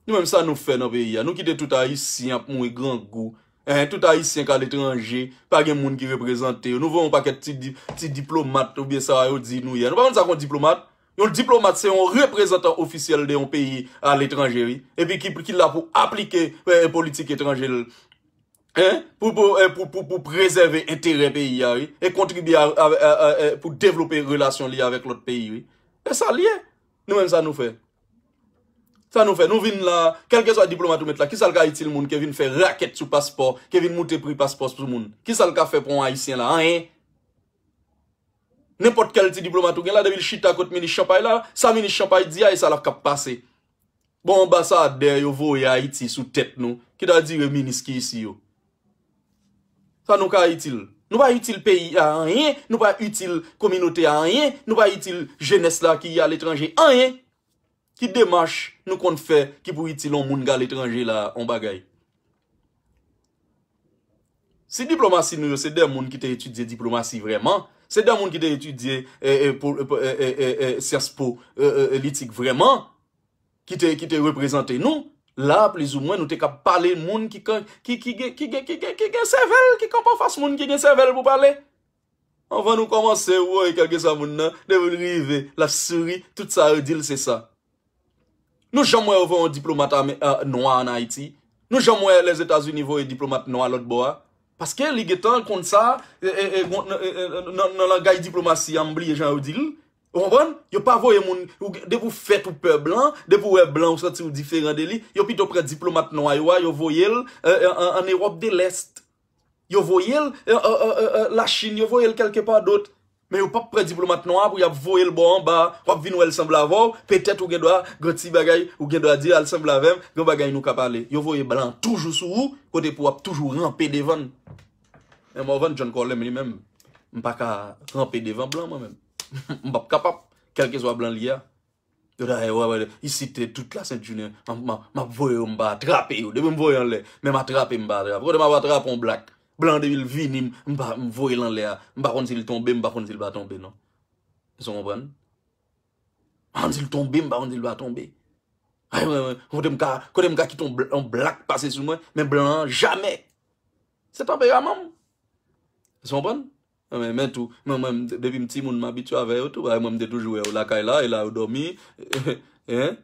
Nou menm sa nou fè nan peyi a. Nou kite tout Ayisyen ap mouri grangou. Hein, tout Ayisyen k aletranje, pa gen moun ki reprezante yo. Nou voye yon pakèt ti, di- ti diplomat, oubyen sa yo di nou ye. Nou pa konn sa k yon diplomat? Yon diplomat se yon reprezantan ofisyèl de yon peyi aletranje, wi. Epi ki, ki la pou aplike, e, politik etranje l. Hein? Pou, pou, e, pou, pou, pou prezève enterè peyi a, wi. E kontribye a, a, a, a, e, pou devlope relasyon li avèk lòt peyi, wi. E sa l ye. Nou menm sa nou fè. Sa nou fè? Nou vin la, kèlkeswa diplomat ou met la, kisa l ka itil moun ke vin fè rakèt sou paspò, ke vin moute pri paspò sou moun? Kisa l ka fè pou yon Ayisyen la? Anyen. Nenpòt kèl ti diplomat ou gen la, depi l chita kot minis Champagne la, sa minis Champagne di a, e sa l ap k ap pase. Bon, anbasadè yo voye Ayiti sou tèt nou, ki ta dire minis ki isi yo. Sa nou ka itil? Nou pa itil peyi a anyen, nou pa itil kominote a anyen, nou pa itil jenès la ki aletranje anyen. Ki demach nou konn fè ki pou itil yon moun k aletranje la, yon bagay? Si diplomasi nou yo se de moun ki te etidye diplomasi vrèman, se de moun ki te etidye, e, e, po- e, po- e, e, e, e, Sciences Po, e, e, e, litik vrèman, ki te, ki te reprezante nou, la, plizoumwen, nou te ka pale moun ki, kan- ki, ki, gen- ki, gen- ki, gen- ki gen sèvèl, ki kanpe anfas moun ki gen sèvèl pou pale. Anvan nou kòmanse, woy, kèlkeswa moun nan, depi l rive, l ap souri, tout sa yo di l se sa. Nou janm wè yo voye yon diplomat ame- a, nwa ann Ayiti? Nou janm wè Lèzetazini voye diplomat nwa lòt bò a? Paske li gentan konn sa, e, e, e, gon- e, e, nan, nan langay diplomasi a, m bliye jan yo di l, Ou konprann? Yo pa voye moun, ou gen- depi w fèt ou pè blan, depi w wè blan ou santi w diferan de li, yo pito pran diplomat nwa yo a, yo voye l, euh, euh, an, an Ewòp de Lès. Yo voye l, euh, euh, euh, euh, euh, Lachin, yo voye l kèlkepa dòt. Men yo p ap pran diplomat nwa a pou y ap voye l bò anba, w ap vin wè l sanble avè w, petèt ou gen dwa, gen ti bagay, ou gen dwa di, al sanble avè m, gen bagay nou ka pale. Yo voye blan toujou sou ou, kote pou w ap toujou ranpe devan l. Men Morvan John Colem li menm, m pa ka ranpe devan blan mwen menm. M p ap kapab, kèlkeswa blan li a. Yo ta, wè, wè, isit, tout la Sent Jounen, m ap, m ap, m ap voye yo, m pa atrape yo. Depi m voye anlè, men m atrape, m pa atrape. Kote m ap atrape yon blak? Blan depi l vini, m, m pa, m voye l anlè a. M pa konn si l tonbe, m pa konn si l pa tonbe, non. Èske w konprann? M pa konn si l tonbe, m pa konn si l pa tonbe. Ay, mwen, mwen, kote m ka, kote m ka kite yon bl- yon blak pase sou mwen, men blan an, jamè. Se tanperaman m. Èske w konprann? Men, men tou, mwen, mwen, depi m timoun, m abitye avè yo tou. Ay, mwen, m te toujou wè yo lakay la, e la yo dòmi. Hein?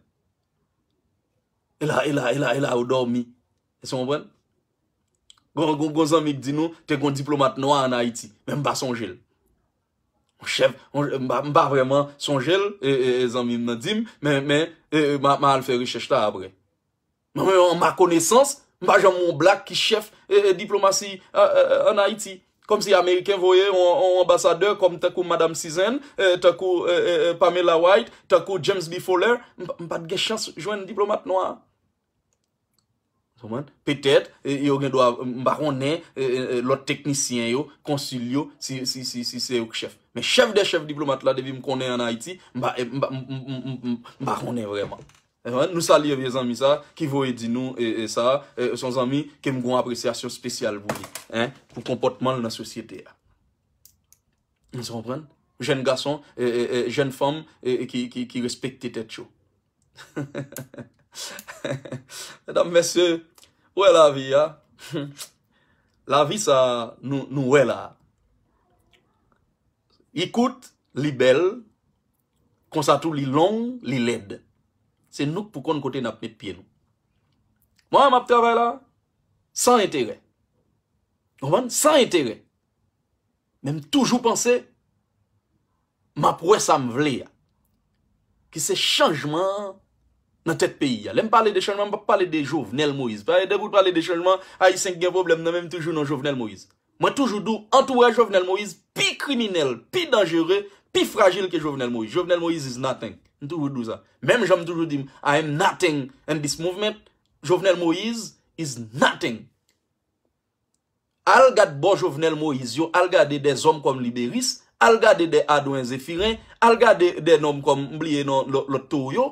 E la, e la, e la, e la yo dòmi. Èske w konprann? Gon, gon, gon zanmi k di nou, te gon diplomat nwa ann Ayiti. Men m pa sonje l. Yon chèf, yon- m pa, m pa vrèman sonje l, e, e, e, zanmi m nan di m, men, men, e, e, m a, m a al fè rechèch la apre. Mwen menm, an ma konesans, m pa janm wè yon blak ki chèf, e, e, diplomasi, e, e, e, ann Ayiti. Kòmsi Ameriken voye yon, yon anbasadè kòm tankou Madam Cizanne, e, tankou, e, e, e, Pamela White, tankou James B. Fowler, m pa- m pa t gen chans jwenn diplomat nwa a. Ou konprann? Petèt, e, yo gen dwa, m pa konnen, e, e, e, lòt teknisyen yo, konsil yo, si, si, si, si se yo k chèf. Men chèf dè chèf diplomat la, depi m konnen ann Ayiti, m pa, m pa, m, m, m, m, m pa konnen vrèman. Ou konprann? Nou salye vye zanmi sa, ki voye di nou, e, e, sa, e, se yon zanmi ke m gen yon apresyasyon espesyal pou li, en, pou konpòtman l nan sosyete a. Èske w konprann? Jèn gason, e, e, e, jèn fanm, e, e, ki, ki, ki respekte tèt yo. Medam, mesye, ou wè lavi a? Lavi sa nou, nou wè la. Li kout, li bèl, konsa tou li long, li lèd. Se nou k pou konn kote n ap met pye nou. Mwen, m ap travay la, san enterè. Ou konprann? San enterè. Men m toujou panse, m ap wè sa m vle a. Ki se chanjman an nan tèt peyi a. Lè m pale de chanjman, m p ap pale de Jovenel Moïse. Paske depi w pale de chanjman, Ayisyen k gen pwoblèm nan men m toujou non Jovenel Moïse. Mwen toujou di w, antouraj Jovenel Moïse pi kriminèl, pi danjere, pi frajil ke Jovenel Moïse. Jovenel Moïse is nothing. M toujou di w sa. Menm jan m toujou di m, I am nothing in this movement, Jovenel Moïse is nothing. Al gad bò Jovenel Moïse yo, al gade dè zòm kòm Liberis, al gade dè Adwen Zephirin, al gade dè nonm kòm, m bliye non lò- lòt towo yo,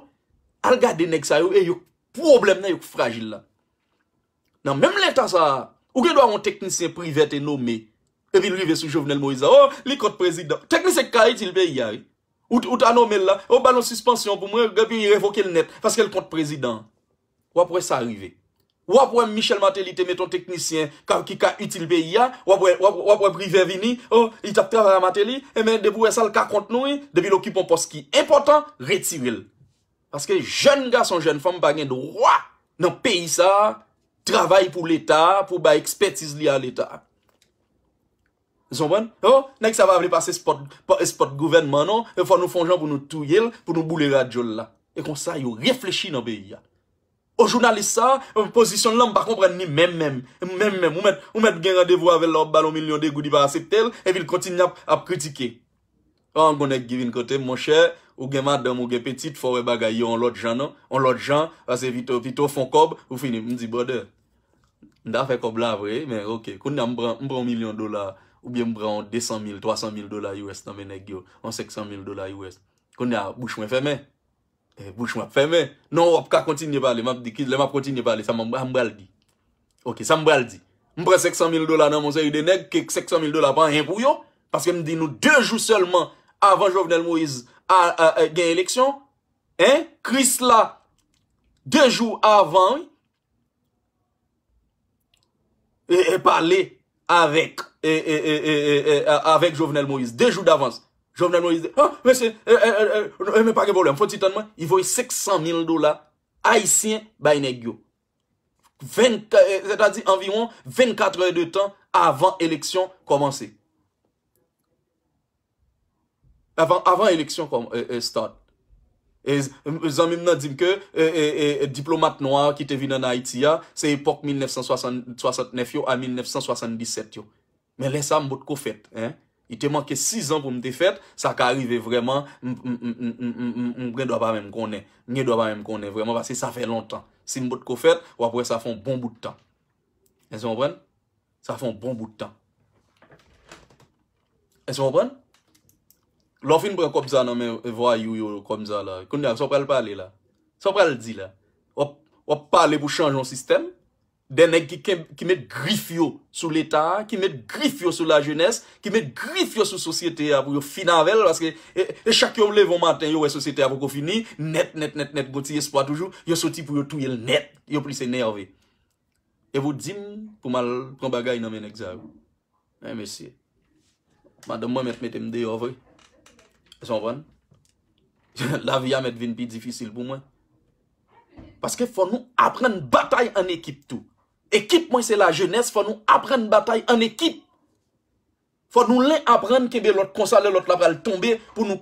al gade nèg sa yo, e yo pwoblèm nan yo k frajil la. Nan menm leta sa a, ou gen dwa yon teknisyen Privert te nome, epi l rive sou Jovenel Moïse la, oh, li kont prezidan. Teknisyen k ka itil peyi a, wi. Ou, ou ta nome l la, ou ba l yon sispansyon pou mwen, epi revoke l nèt, paske l kont prezidan an. W ap wè sa rive. W ap wè Michel Martelly te met yon teknisyen ka- ki ka itil peyi a, w ap wè, w ap, w ap wè Privert vini, oh, li t ap travay a Martelly, enben, depi w wè sa, l ka kont nou, wi, depi l okipe yon pòs ki enpòtan, retire l. Paske jèn gason, jèn fanm pa gen dwa nan peyi sa a, travay pou leta a, pou bay ekspètiz li a leta a. Ou konprann? Oh, nèg sa pa vle pase spòt, pa- spòt gouvènman non. E fò nou fè yon jan pou nou touye l, pou nou boule radyo l la. E konsa yo reflechi nan peyi a. O jounalis sa, pozisyon l lan, m pa konprann ni menm, menm, menm, menm. Ou mèt, ou mèt gen randevou avè l la, w ap ba l yon milyon de goud, li pa aksepte l, epi l kontinye ap, ap kritike. An, gon nèg ki vin kote m, monchè, ou gen madanm, ou gen pitit, fò w wè bagay yo yon lòt jan, non? Yon lòt jan, paske pito, pito w fè yon kòb, ou fini. M di, brother, m ta fè kòb la vre, men ok. Kounye a m pran, m pran yon milyon dola, oubyen m pran yon de san mil, twa san mil dola U S nan men nèg yo, yon senk san mil dola U S. Kounye a, bouch mwen fèmen. E, bouch mwen ap fèmen. Non, w ap ka kontinye pale. M ap di, ki, lè m ap kontinye pale, sa m, m pral di. Ok, sa m pral di. M pran senk san mil dola nan men yon seri de nèg, ke senk san mil dola pa anyen pou yo, paske m di nou de jou sèlman avan Jovenel Moïse a, a, a gen eleksyon, en, Krisla, de jou avan, wi, e, e pale avèk, e, e, e, e, e, e, a- avèk Jovenel Moïse, de jou davans. Jovenel Moïse di, oh, mesye, e, e, e, e, e, men pa gen pwoblèm, fò ti tann mwen. Li voye senk san mil dola ayisyen bay nèg yo. Vennkat, e, sètadi anviwon vennkat è de tan avan eleksyon kòmanse. Avan, avan eleksyon kòm e, e, start. E z- zanmi m nan di m ke e, e, e, diplomat nwa ki te vin ann Ayiti a, se epòk mil nèf san swasannèf yo a mil nèf san swasanndisèt yo. Men lè sa m potko fèt, en. Li te manke sizan pou m te fèt, sa ka rive vrèman, m, m, m, m, m, m, m, m gen dwa pa menm konnen. M gen dwa pa menm konnen vrèman, paske sa fè lontan. Si m potko fèt, w ap wè sa fè yon bon bout tan. Èske w konprann? Sa fè yon bon bout tan. Èske w konprann? Lè w fin pran kòb sa nan men vwayou yo kòm sa la, kounye a, sa w pral pale la? Sa w pral di la? W ap, w ap pale pou chanje yon sistèm? De nèg ki, ki, ki met grif yo sou Leta a, ki met grif yo sou lajenès, ki met grif yo sou sosyete a pou yo fin avè l, paske e, e chak yo leve yon maten, yo wè sosyete a poko fini, nèt, nèt, nèt, nèt, gon ti espwa toujou, yo soti pou yo touye l nèt, yo plis enève. E pou di m pou m al pran bagay nan men nèg sa yo. Men mesye, madanm mwen mèt mete m deyò vre. Èske w konprann? Lavi a mèt vin pi difisil pou mwen. Paske fò nou aprann batay an ekip tou. Ekip mwen se lajenès, fò nou aprann batay an ekip. Fò nou len aprann kenbe lòt konsa lè lòt la pral tonbe pou nou